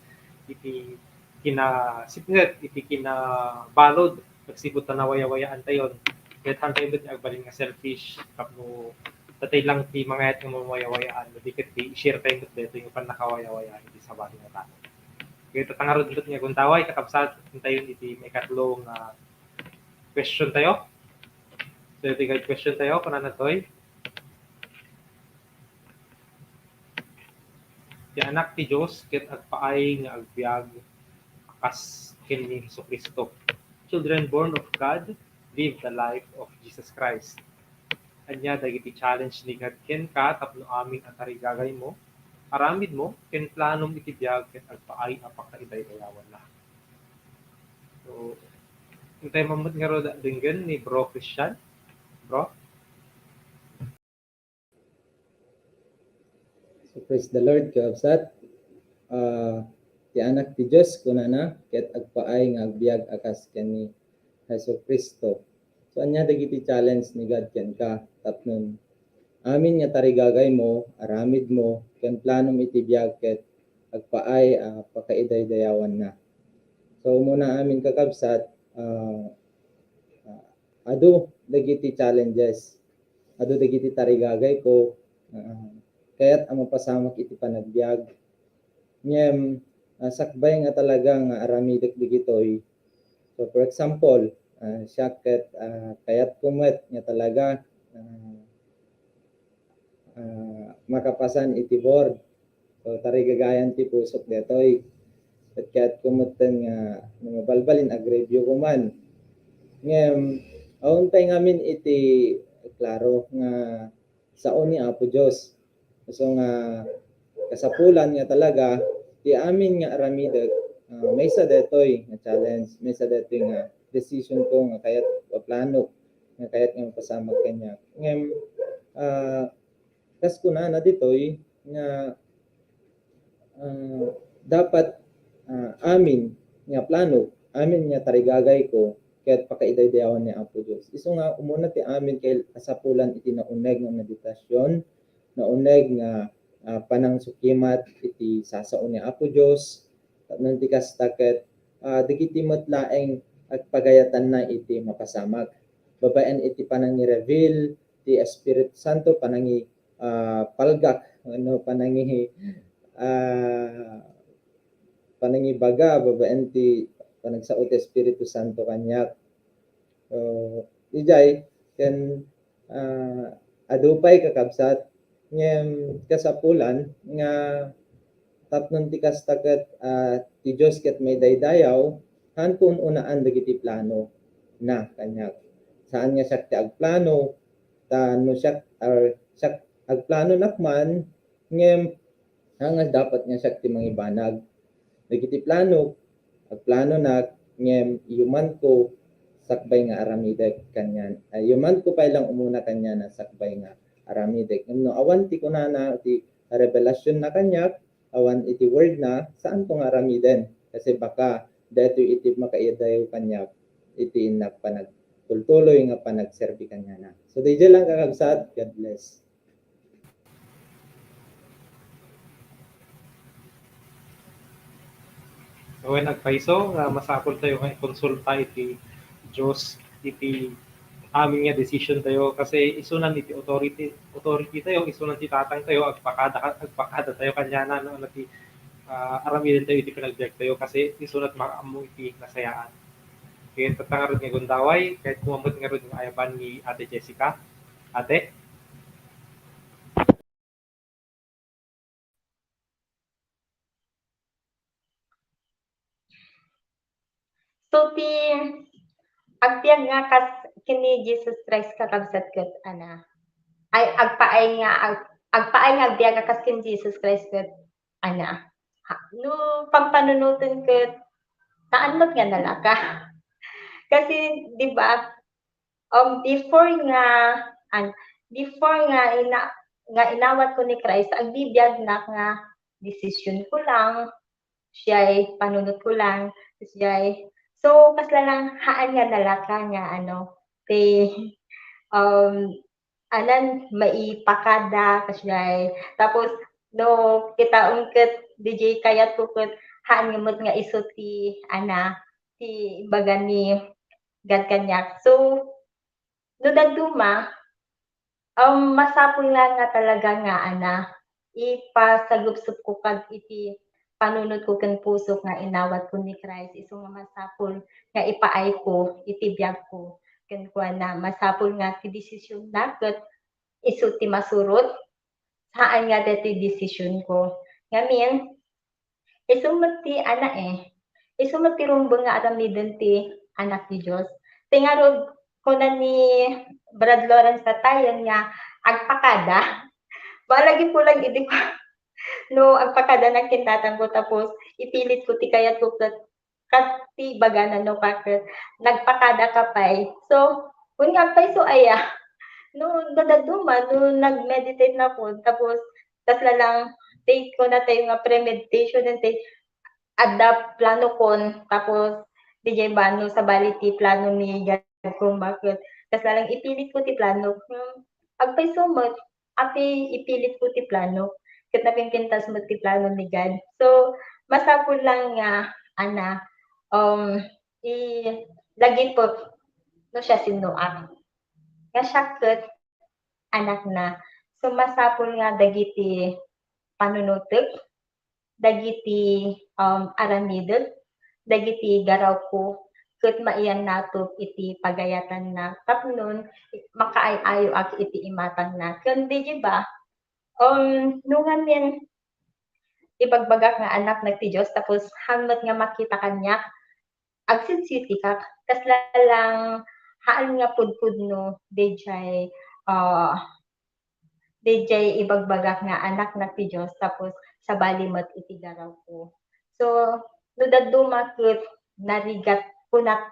iti kinasipnget, iti kinabalud, agsipud ta nawayawayaan tayon. Ket hantayo met nga agbalin nga selfish, tapno tatay lang ti mangayat nga mawayawayaan, no di ket ti i-share tayo met dito nga pannakawayawayaan iti sabali nga tao. Ket tatangarod met nga gundaway, kakabsat, hantayo iti maikatlo nga question tayo. So, iti guide question tayo, kunana toy, ti Anak ti Dios ket agpaay nga agbiag a kas ken ni Jesu-Cristo. Children born of God live the life of Jesus Christ. Ania dagiti challenge ni God kenka tapno amin a tarigagaymo, aramidmo, ken planom iti biag ket agpaay a pakaidaydayawanna. So, intay mammet nga ro da-, denggen ni Bro Christian. Bro? So, praise the Lord, kakabsat. Ah, ti Anak ti Dios, kunana, ket agpaay nga agbiag a kas ken ni Jesu-Cristo. So, ania dagiti challenge ni God kenka? Tapnon amin nga tarigagaymo, aramidmo, ken planom iti biag ket agpaay a pakaidaydayawanna. So, umuna amin, kakabsat, ah, ah, adu dagiti challenges, adu dagiti tarigagayko, ah, kayat a mapasamak iti panagbiag. Ngem, ah, sakbay nga talaga nga aramidek dagitoy. So, for example, ah, siak ket, ah, kayatko met nga talaga, ah, ah, makapasan iti board. So, tarigagayan ti pusok detoy. Ket kayatko metten nga, no mabalbalin, agreview ko man. Ngem, awan pay ngamin iti klaro nga sao ni Apo Dios. So nga, kasapulan nga talaga, ti amin nga aramidek, ah, maysa detoy nga challenge, maysa detoy nga decision ko nga kayat a plano, nga kayat nga mapasamak kaniak. Ngem, ah, kas kunana ditoy nga, ah, dapat, ah, amin nga plano, amin nga tarigagayko, ket pakaidaydayawan ni Apo Dios. Isu nga umuna ti amin ket kasapulan iti nauneg nga meditasyon, nauneg nga, ah, panangsukimat iti sasao ni Apo Dios, tapno ti kasta ket, ah, dagiti met laeng agpagayatanna iti mapasamak. Babaen iti panangi-reveal ti Espiritu Santo, panangi-, ah, palgak, ano, panangi-, ah, panangibaga babaen ti panagsao ti Espiritu Santo kaniak. So, idiay, ken, ah, adu pay, kakabsat, ngem kasapulan nga tapnon ti kasta ket, ah, ti Dios ket maidaydayaw, haan ko un-unaan dagiti plano na kaniak. Saan nga siak ti agplano, ta no siak, or siak, agplanonak man, ngem, haan nga dapat nga siak ti mangibanag. Dagiti plano, agplanonak, ngem iyumanko sakbay nga aramidek kanian. Ay, iyumanko pay lang umuna kaniana sakbay nga aramidek. Ngem no awan ti kunana, ti revelationna kaniak, awan iti word na, saanko nga aramiden. Kasi baka daytoy iti makaidayaw kaniak iti innak panagtultuloy nga panagserbi kaniana. So, D J lang, kakabsat. God bless. Wen, agpayso nga masapul tayo nga ikonsulta iti Dios iti amin nga decision tayo, kasi isunan iti authority, authority tayo, isunan ti tatang tayo, agpakada, agpakada tayo kaniana, no, ano ti, ah, aramiden tayo iti panagbiag tayo, kasi isunan makaammo iti nasayaan. Kaya tatangarod nga gundaway, kahit kumamot nga rod nga ayaban ni Ate Jessica. Ate? So, ti agbiag nga kas, ken ni Jesus Christ, kakabsat, ket ana, ay, agpaay nga, ag-, agpaay nga agbiag a kas ken Jesus Christ ket ana. Ha, no pampanunoten ket saan met nga nalaka. Kasi, di ba, um, before nga, an-, before nga ina-, nga inawat ko ni Christ, agbibiagnak nga desisyon ko lang, siya ay panunot ko lang, siya ay, so, kasla lang, haan nga nalaka nga, ano, ti, um, anan, maipakada, kasla ay, tapos, no, kitaem ket, D J, kayat ko ket, haan nga met nga isu ti, ana, ti imbaga ni God kaniak. So, no dadduma, um, masapul nga, nga talaga nga, ana, ipasagupsupko kad iti panunotko ken pusok nga inawat ko ni Christ, isu nga masapul nga ipaayko iti biagko kenkuana. Masapul nga ti desisionna ket isu ti masurot, saan nga daytoy desisionko. Ngamin, isu met ti ana, eh. Isu met ti rumbeng nga aramiden ti Anak ti Dios. Ti ngarud, kuna ni Brad Lawrence datayen nga agpakada. Balag ko lang idi ko, no, agpakadanak ken tatangko tapos ipilitko ti kayatko ket, ket ti ibagana no, ka ket nagpakadaka pay. So, kun nga pay, so aya, no, no dadduma, no nag-meditate nakon, tapos, kasla lang, ti kunatayo nga premeditation, and ti adda planokon, tapos, di jay ba, no, sabali ti plano ni God, kung bakit. Kasla lang ipilitko ti plano. Hmm, agpayso met, apay ipilitko ti plano. Ket napimpintas met ti plano ni God. So, masapul lang nga, ana, um, i-, lagipek no siasinoak. Nga siak ket anakna. So, masapul nga dagiti panunotek, dagiti, um, aramidek, dagiti garawko, ket maiyannato iti pagayatanna tapno makaay-ayoak iti imatangna. Ken di, di ba, um, no ngamin ibagbagak nga anaknak ti Dios, tapos haan met nga makita kaniak, agsidsidi ka, kasla lang haan nga pudpudno, di jay, ah, di jay ibagbagak nga anaknak ti Dios, tapos sabali met iti garawko. So, no dadduma ket narigat kunak,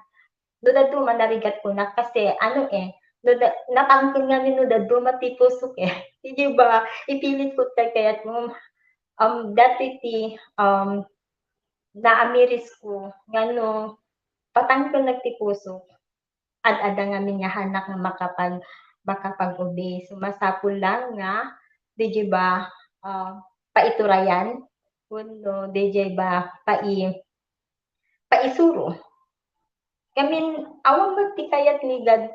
no dadduma narigat kunak kasi, ano, eh, no da-, natangken ngamin no dadduma ti pusok, eh. Di ba, ipilitko ti kayatmo, um, dati ti, um, naamirisko nga no patangkenak ti pusok, ad-adda ngamin nga haanak nga makapag-, makapag-obey. So, masapul lang nga, di jay ba, ah, paiturayan, wenno di jay ba pai-, paisuro. Ngamin, awan met ti kayat ni God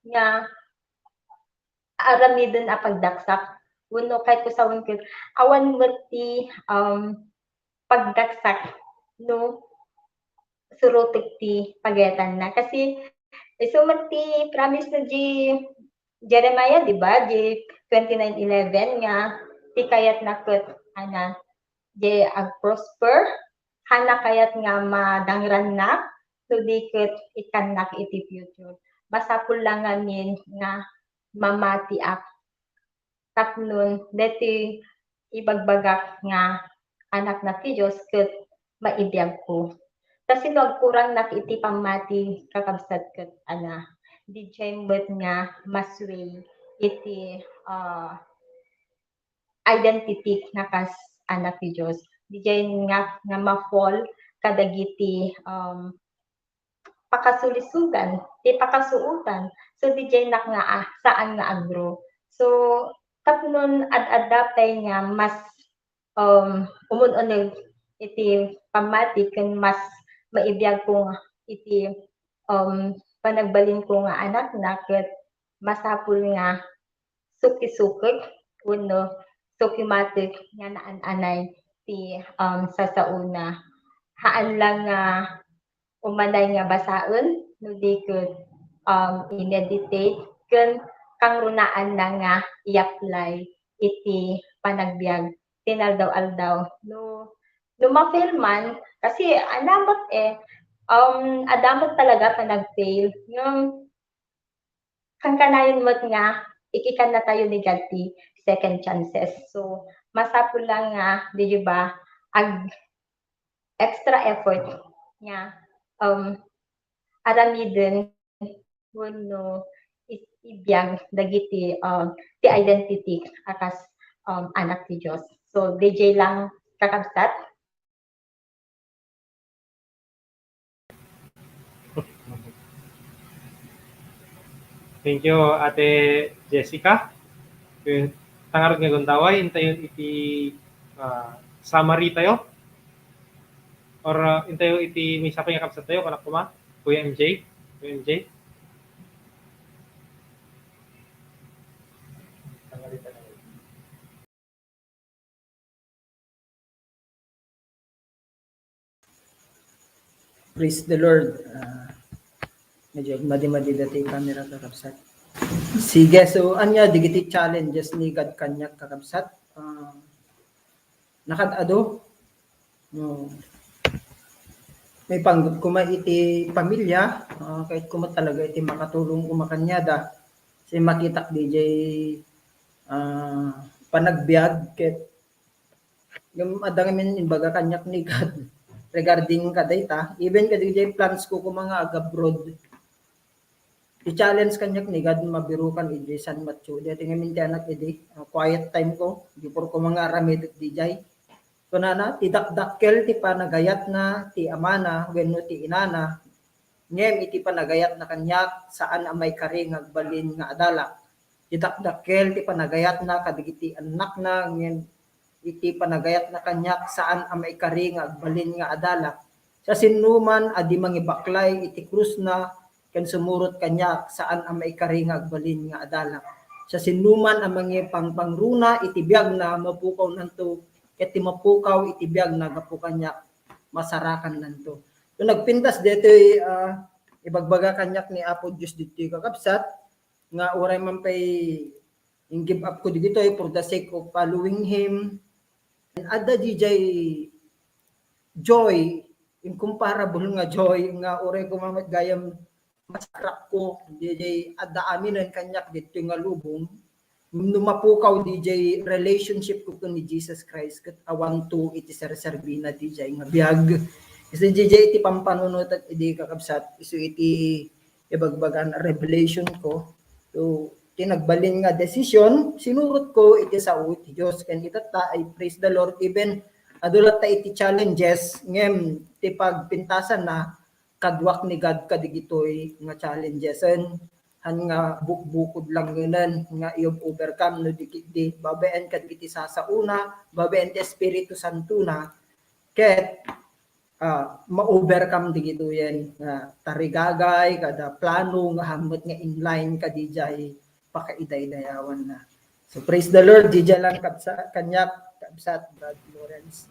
nga aramiden a pagdaksak. Wenno kayatko sawen ket awan met ti, um, pagdaksak no surotek ti pagayatanna. Kasi isu met ti promise na di Jeremiah, di ba? Di twenty-nine eleven nga ti kayatna ket, ana, di ag-prosper, haanna kayat nga madangrannak, no di ket ikkannak iti future. Masapul lang ngamin nga mamatiak tapnon daytoy ibagbagak nga anaknak ti Dios ket maibiagko. Ta sino agkurangnak iti pammati, kakabsat, ket, ana, di jay met nga ma-sway iti, ah, identity na kas anak ti Dios. Di jay nga, nga ma-fall kadagiti, um, pakasulisogan, ti pakasuotan. So, di jay nak nga, ah, saan nga agro. So, tapnon ad-adda pay nga mas, um, umun-uneg iti pammati ken mas maibiag ko nga iti, um, panagbalin ko nga anakna ket masapul nga sukisukek wenno sukimatek nga naan-anay ti, um, sasaona. Haan lang nga umanay nga basaen, no di ket, um, i-meditate, ken kangrunaanna nga i-apply iti panagbiag ti inaldaw-aldaw. No, no ma-fail man, kasi adda met, eh, um, adda met talaga panag-fail. Ngem kankanayon met nga ikikannatayo ni God ti second chances. So, masapul lang nga, di ba, ag-, extra effort nga, um, aramiden wenno is-, ibiag dagiti, um, ti identity a kas, um, anak ti Dios. So, D J lang, kakabsat. Thank you, Ate Jessica. Ket ta ngarud nga gundaway, intayon iti, ah, summary tayo. Or, ah, intayo iti maysa pay nga kabsat tayo, kunak koma, Kuya M J. Kuya M J. Praise the Lord. Ah, medyo madi-madi dati camera, kakabsat. Sige, so, ania dagiti challenges ni God kaniak, kakabsat? Ah, nakad-adu? No. Maipanggep koma iti pamilya, ah, ket koma talaga iti makatulong koma kaniada. Sa makitak D J, ah, panagbiag ket ngem adda ngamin imbaga kaniak ni God regarding kadayta. Even kadi D J plans ko koma nga ag-abroad. I-challenge kaniak ni God, mabirukan idiay San Mateo. Daytoy ngamin ti anak idi, ah, quiet time ko, before ko mangaaramid iti D J. Kunana, ti dakdakkel ti panagayatna ti amana wenno ti inana, ngem iti panagayatna kaniak, saan a maikari nga agbalin nga adalak. Ti dakdakkel ti panagayatna kadagiti annakna, ngem iti panagayatna kaniak, saan a maikari nga agbalin nga adalak. Siasinoman a di mangibaklay iti krusna ken sumurot kaniak, saan a maikari nga agbalin nga adalak. Siasinoman a mangipangpangruna iti biagna, mapukawnanto, ket ti mapukaw iti biagna gapu kaniak, masarakannanto. So, nagpintas daytoy, ah, ibagbaga kaniak ni Apo Dios ditoy, kakabsat, nga uray man pay in-give up ko digitoy for the sake of following Him. And adda D J joy, incomparable nga joy, nga uray koma met gayam masakrak ko, D J adda aminen kaniak ditoy nga lubong. No mapukaw D J relationship ko ken ni Jesus Christ, ket awanto iti serserbina D J nga biag. Kasi D J iti pampanunotek idi, kakabsat, isu iti ibagbagan a revelation ko. So, ti nagbalin nga desisyon, sinurot ko iti sao ti Dios. Ken itatta, I praise the Lord, even adu latta iti challenges, ngem ti pagpintasanna, kaduak ni God kadigitoy nga challenges. Ken han nga bukbukod lang ngenen nga iyup-, overcome no di, di babaen kadagiti sasaona, babaen ti Espiritu Santona, ket, ah, ma-overcome digitoyen nga tarigagay kada plano nga hammet nga in line kadi jay pakaidaydayawanna. So, praise the Lord, D J lang kabsa-, kaniak, kabsat, Brad Lawrence.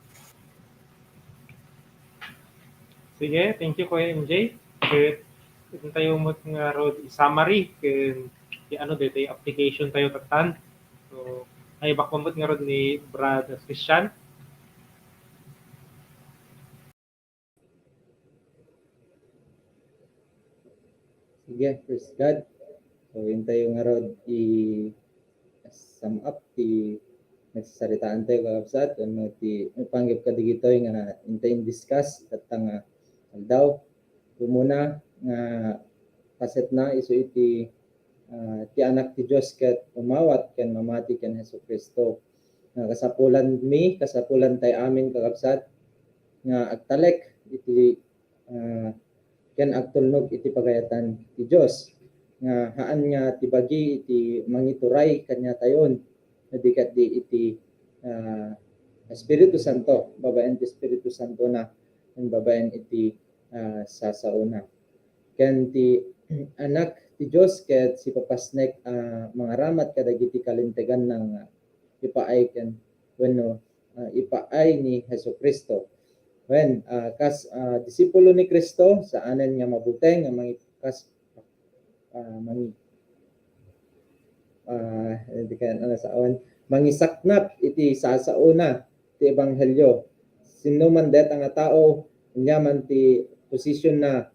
Sige, thank you, Kuya M J. Ket intayo met ngarud i-summary ken ti ano, daytoy application tayo tattan. So, ay, bakwan met ngarud ni Brad Christian. Sige, praise God. So, intayo ngarud i-sum up ti nagsasaritaan tayo, kakabsat, wenno ti panggep kadagitoy nga intayo in-discuss tatta nga aldaw. Umuna nga pasetna isu iti, ah, ti Anak ti Dios ket umawat ken mamati ken Jesu-Cristo. Nga kasapulanmi, kasapulan tay amin, kakabsat, nga agtalek iti, ah, ken agtulnog iti pagayatan ti Dios, nga haan nga ti bagi iti mangituray kaniatayon, no di ket di iti, ah, Espiritu Santo, babaen ti Espiritu Santo na, ken babaen iti, ah, sasaona. Ken ti Anak ti Dios ket sipapasnek a mangaramat kadagiti kalinteganna nga ipaay ken wenno, ah, ipaay ni Jesu-Cristo. Wen, ah, kas, ah, disipulo ni Cristo, saanen nga mabuteng nga mangi-, kas, ah, mangi-, ah, di kaya, ano, saon, mangisaknap iti sasaona ti ebanghelio. Sinno man dayta nga tao, ania man ti posisyon na,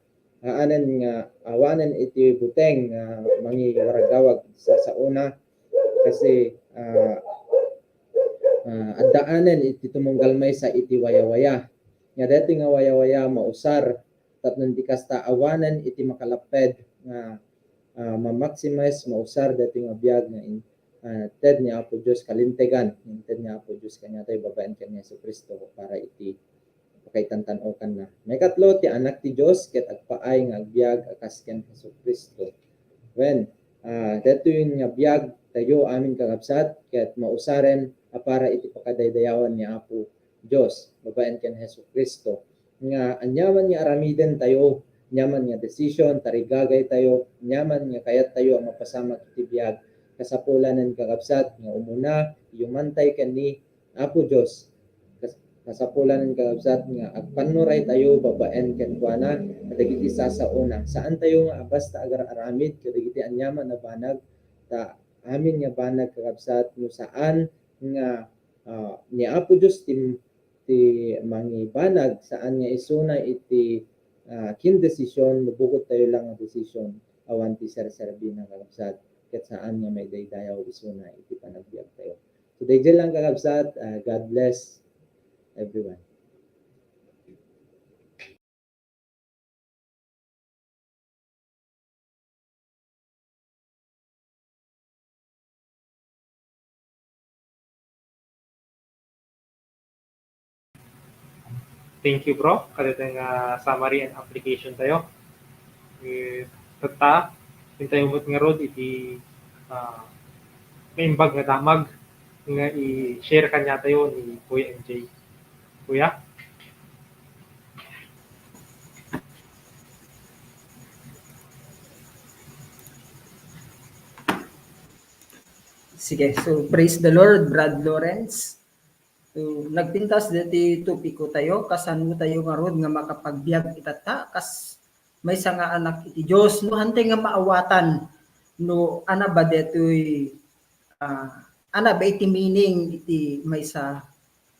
haanen nga awanen iti buteng nga mangiwaragawag sa saona, kasi, ah, ah, addaanen iti tumunggal maysa iti wayawaya. Nga daytoy nga wayawaya mausar tapno di kasta awanen iti makalapped nga, ah, ma-maximize, mausar daytoy nga biag nga in-, ah, ted ni Apo Dios, kalintegan, inted ni Apo Dios kaniatayo babaen ken ni Jesu-Cristo para iti pakaitan-tan-okanna. Maikatlo, ti Anak ti Dios ket agpaay nga agbiag a kas ken Jesu-Cristo. Wen, ah, daytoy nga biag tayo amin, kakabsat, ket mausaren a para iti pakadaydayawan ni Apo Dios babaen ken Jesu-Cristo. Nga aniaman nga aramiden tayo, aniaman nga decision, tarigagay tayo, aniaman nga kayat tayo a mapasamak iti biag, kasapulanen, kakabsat, nga umuna, iyumantay ken ni Apo Dios. Kas-, kasapulanen, kakabsat, nga agpannuray tayo babaen kenkuana kadagiti sasaona. Saan tayo nga basta agar-aramid kadagiti aniaman a banag, ta amin nga banag, kakabsat, no saan nga, ah, ni Apo Dios ti, ti mangibanag, saan nga isuna iti, ah, kindesisyon, no bukod tayo lang nga desisyon, awan ti serserbina, kakabsat, ket saan nga maidaydayaw isuna iti panagbiag tayo. So, daydiay lang, kakabsat. Ah, God bless everyone. Thank you, bro. Kadagiti nga summary and application tayo. Eh, tatta, intayo met ngarud iti, ah, naimbag nga damag nga i-share kaniatayo ni Kuya M J. Kuya? Sige, so praise the Lord, Brad Lawrence. So, nagpintas deti topiko tayo, kasano tayo ngarud nga makapagbiag itatta, kas maysa nga anak iti Dios, no, hantay nga maawatan, no, ana ba detoy, ah, ana ba iti meaning iti maysa,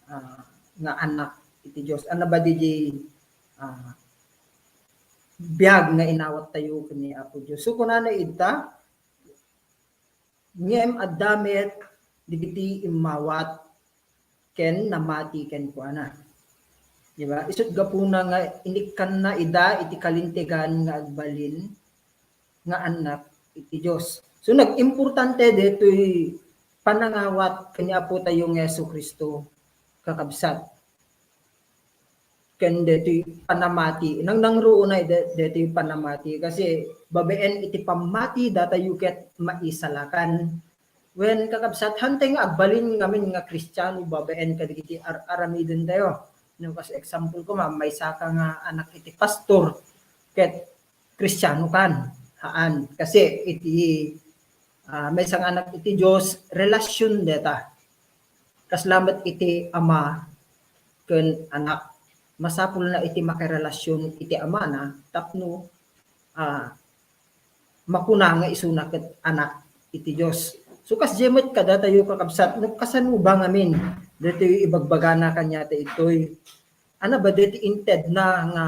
ah, nga anak iti Dios? Ana ba diay, ah, biag nga inawat tayo ken ni Apo Dios? So, kunana ita, ngem adda met dagiti immawat ken namati kenkuana. Di ba? Isut' gapuna nga inikkanna ida iti kalintegan nga agbalin nga anak iti Dios. So, nag-importante detoy panangawat ken ni Apo tayo nga Jesu-Cristo, kakabsat. Ken detoy panamati, nangnangruna de-, detoy panamati, kasi babaen iti pammati, datayo ket maisalakan. Wen, kakabsat, hantay nga agbalin ngamin nga Kristiano babaen kadagiti ar-, aramiden tayo. No, kas example ko, ma-, maysa ka nga anak iti pastor, ket Kristiano kan. Haan. Kasi iti, ah, maysa nga anak iti Dios, relasyon deta. Kasla met iti ama ken anak. Masapulna iti makirelasyon iti amana tapno, ah, makuna nga isuna ket anak iti Dios. So, kasdiay met kadatayo, kakabsat, no kasano ba ngamin datoy ibagbagana kaniata itoy? Ana ba deti intedna nga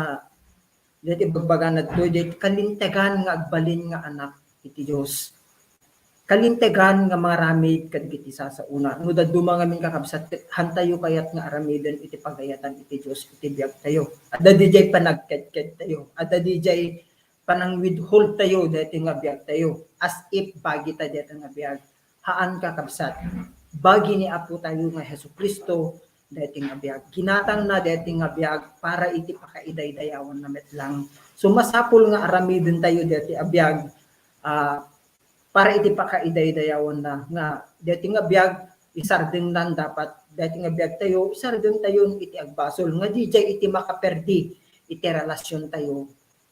deti ibagbagana ditoy, deti kalintegan nga agbalin nga anak iti Dios? Kalintegan nga mangaramid kadagiti sasaona. No dadduma ngamin, kakabsat, ket hantayo kayat nga aramiden iti pagayatan iti Dios iti biag tayo. Adda didiay panagkedked tayo. Adda didiay panang-withhold tayo deti nga biag tayo. As if bagi ta deti nga biag. Haan, kakabsat. Bagi ni Apo tayo nga Jesu-Cristo deti nga biag. Ginatangna deti nga biag para iti pakaidaydayawanna met lang. So, masapul nga aramiden tayo deti a biag, ah, para iti pakaidaydayawanna nga deti nga biag, isardengnan dapat deti nga biag tayo, isardeng tayon iti agbasol nga didiay iti makaperdi iti relasyon tayo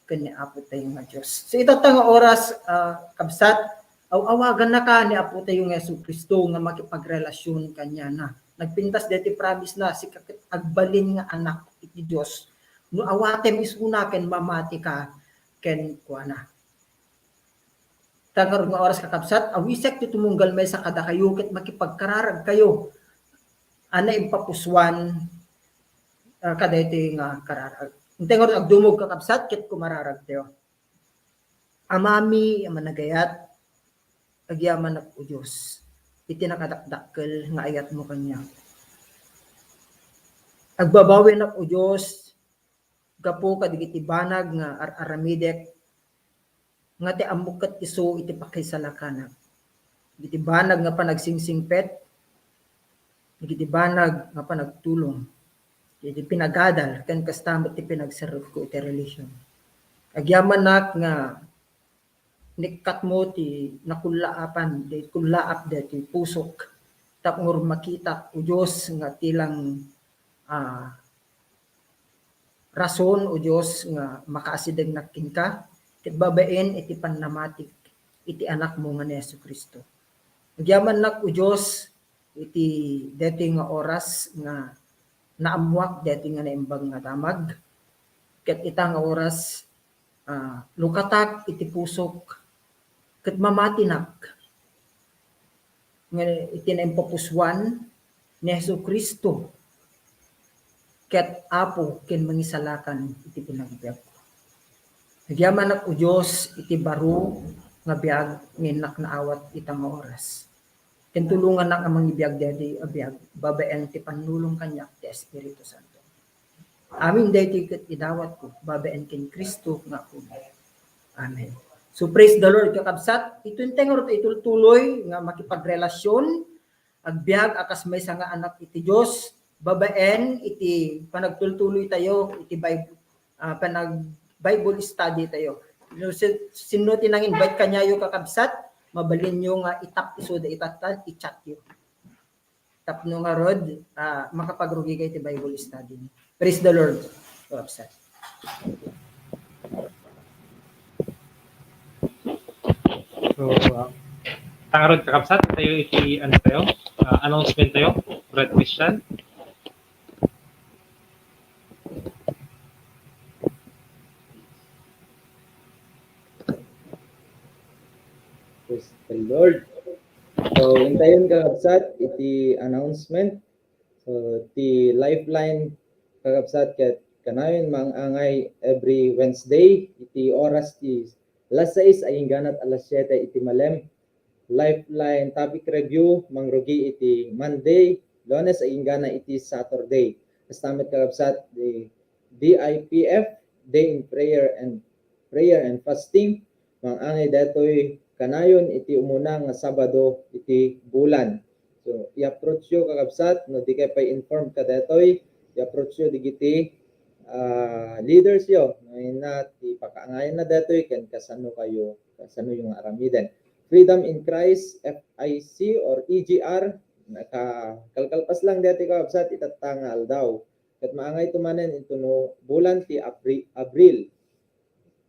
ken ni Apo tayo nga Dios. So, itatta nga oras, ah, kabsat, aw-awagannaka ni Apo tayo nga Jesu-Cristo nga makipagrelasyon kaniana. Nagpintas deti promise na, sika ket agbalin nga anak iti Dios. No awatem isuna ken mamatika kenkuana. Ta ngarud nga oras, kakabsat, awisek ti tumunggal maysa kadakayo ket makipagkararagkayo a naimpapusuan, ah, kadaytoy nga kararag. Intay ngarud agdumog, kakabsat, ket kumararagtayo. Amami a managayat, agyamanak, O Dios, iti nakadakdakkel nga ayatmo kaniak. Agbabawinak, O Dios, gapu kadagiti banag nga ar-aramidek, nga ti ammok ket isu iti pakisalakanak. Iti banag nga panagsingsingpet, iti banag nga panagtulong, iti pinagadal, ken kasta met ti pinagserrefko iti relihion. Agyamanak nga nikkatmo ti nakullaapan, ti kullaap daytoy pusok, tapno makitak, O Dios, nga ti lang, ah, rason, O Dios, nga makaasidegnak kenka, ket babaen iti pannamatik iti Anakmo nga ni Jesu-Cristo. Agyamannak, O Dios, iti daytoy nga oras nga naammoak daytoy nga naimbag nga damag, ket ita nga oras, ah, lukatak iti pusok, ket mamatinak nga iti naimpapusuan ni Jesu-Cristo ket Apo ken Mangisalakan iti panagbiagko. Agyamanak, O Dios, iti baro nga biag nga innak naawat ita nga oras. Ken tulongannak a mangibiag daydi a biag babaen ti pannulong kaniak ti Espiritu Santo. Amin daytoy ket idawatko babaen ken Cristo nga Apomi. Amen. So, praise the Lord, kakabsat. Ito intay ngarud itultuloy nga makipagrelasion, agbiag a kas maysa nga anak iti Dios, babaen iti panagtultuloy tayo iti Bible, ah, panag-Bible study tayo. No, si-, sinno ti nang-invite kaniayo, kakabsat, mabalinyo nga itap isuda itatta, i-chatyo. Tapno ngarud, ah, makapagrugikayo iti Bible study. Praise the Lord, kakabsat. So, ah, ta ngarud, kakabsat, tayo iti, ano tayo, ah, announcement tayo, Brad Christian. Praise the Lord. So, intayon, kakabsat, iti announcement. So, ti Lifeline, kakabsat, ket kanayon mangangay every Wednesday iti oras ti alas sais agingganat alas siete iti malem. Lifeline topic review, mangrugi iti Monday, Lunes, aginggana iti Saturday. Kasta met, kakabsat, di D I P F, Day in Prayer and, Prayer and Fasting, mangangay daytoy kanayon iti umuna nga Sabado iti bulan. So, i-approach yo, kakabsat, no di kay pay informed kadaytoy, i-approach yo digiti, ah, leaders yo. Ngayon na, ti pakaangayan na daytoy, ken kasano kayo, kasano yung aramiden. Freedom in Christ, F I C or E G R, naka-, kalkalpas lang daytoy, kakabsat, itatta nga aldaw. Ket maangayto manen intono bulan ti Abri-, Abril.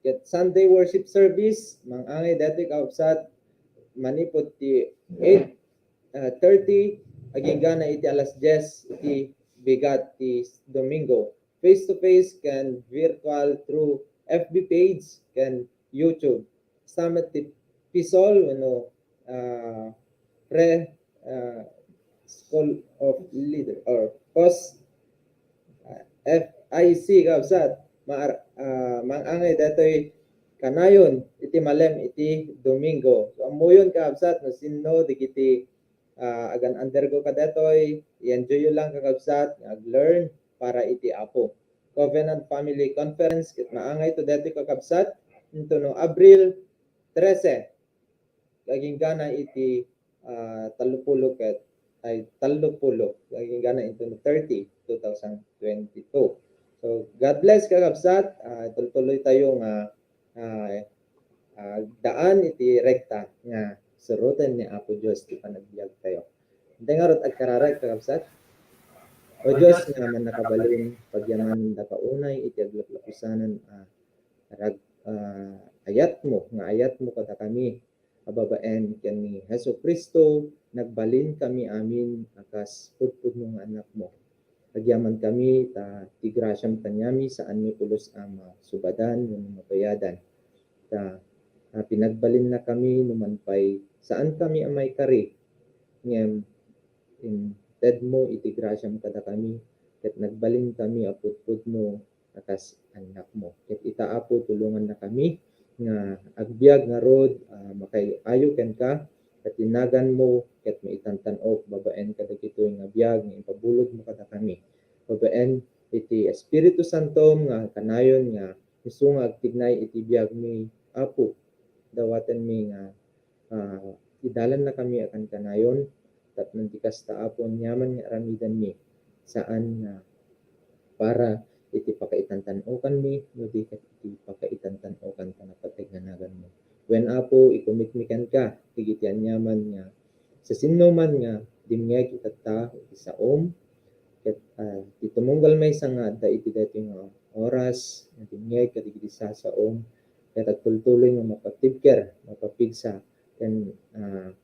Ket Sunday worship service, mangangay daytoy, kakabsat, manipud ti eight, ah, thirty, aginggana iti alas dies iti bigat ti Domingo. Face to face ken virtual through F B page ken YouTube. Kasta met ti PSOL wenno, ah, Pre-, ah, School of Leader or POS, ah, F I C, kabsat, maar-, ah, mangangay daytoy kanayon iti malem iti Domingo. So, ammoyon, kabsat, no sinno dagiti, ah, agan-undergo kadaytoy, i-enjoy yo lang, kakabsat, nga ag-learn para iti Apo. Covenant Family Conference, ket maangayto daytoy, kakabsat, intono Abril trese, aginggana iti, ah, tallopulo ket, ay, tallopulo, aginggana intono thirty, two thousand twenty-two. So, God bless, kakabsat. Ah, tultuloy tayo nga, ah, ah, daan iti rekta nga suroten ni Apo Dios ti panagbiag tayo. Intay ngarud agkararag, kakabsat. O Dios nga mannakabalin, pagyamanen daka unay iti aglaplapusanan a rag-, ah, ayatmo, nga ayatmo kadakami a babaen ken ni Jesu-Cristo, nagbalin kami amin a kas pudpudno nga anakmo. Agyaman kami ta ti grasiam kaniami saanmi pulos a masubadan wenno mabayadan. Ta, ah, pinagbalinna kami no man pay saan kami a maikari, ngem intedmo iti grasiam kadakami, ket nagbalin kami a pudpudno a kas annakmo. Ket ita, Apo, tulongannakami nga agbiag ngarud, ah, makaayo kenka, ket ti naganmo ket maitantan-ok babaen kadagitoy nga biag nga impabulodmo kadakami. Babaen iti Espiritu Santom nga kanayon nga isu nga agtignay iti biagmi, Apo. Dawatenmi nga, ah, idalannakami a kankanayon, tapno ti kasta, Apo, aniaman nga aramidenmi, saan nga para iti pakaitantan-okanmi, no di ket iti pakaitantan-okan ti napateg nga naganmo. Wen, Apo, ikommitmi kenka dagiti aniaman nga siasinoman nga dimngeg itatta iti saom, ket, ah, ti tumunggal maysa nga adda iti daytoy nga oras nga dimngeg kadagiti sasaom, ket agtultuloy nga mapatibker, mapapigsa, ken, ah,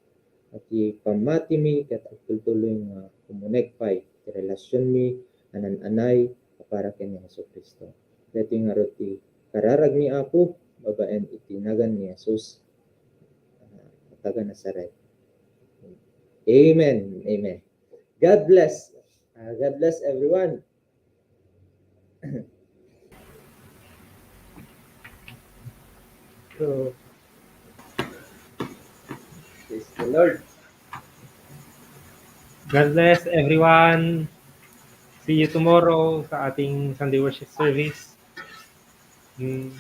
ti pammatimi, ket agtultuloy nga kumuneg pay ti relasionmi a naan-anay a para ken Jesu-Cristo. Daytoy ngarud ti kararagmi, Apo, babaen iti nagan ni Jesus, ah, taga Nazaret. Amen. Amen. God bless. Ah, God bless everyone. So, praise the Lord. God bless everyone. See you tomorrow sa ating Sunday worship service. Hmm.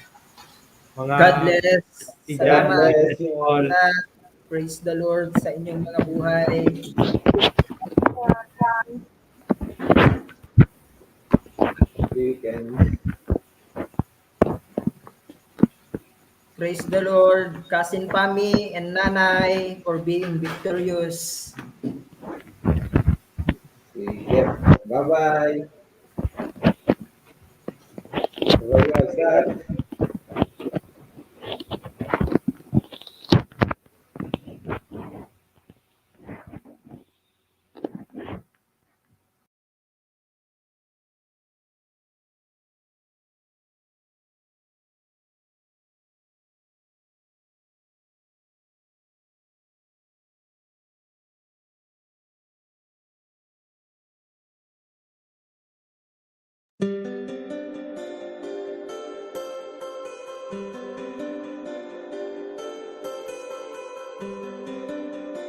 Mga God bless. Salamat. God bless you all. Praise the Lord sa inyong mga buhay. Praise the Lord, Cousin Pami and Nanay, for being victorious. Sige. Bye-bye. Bye-bye, sir.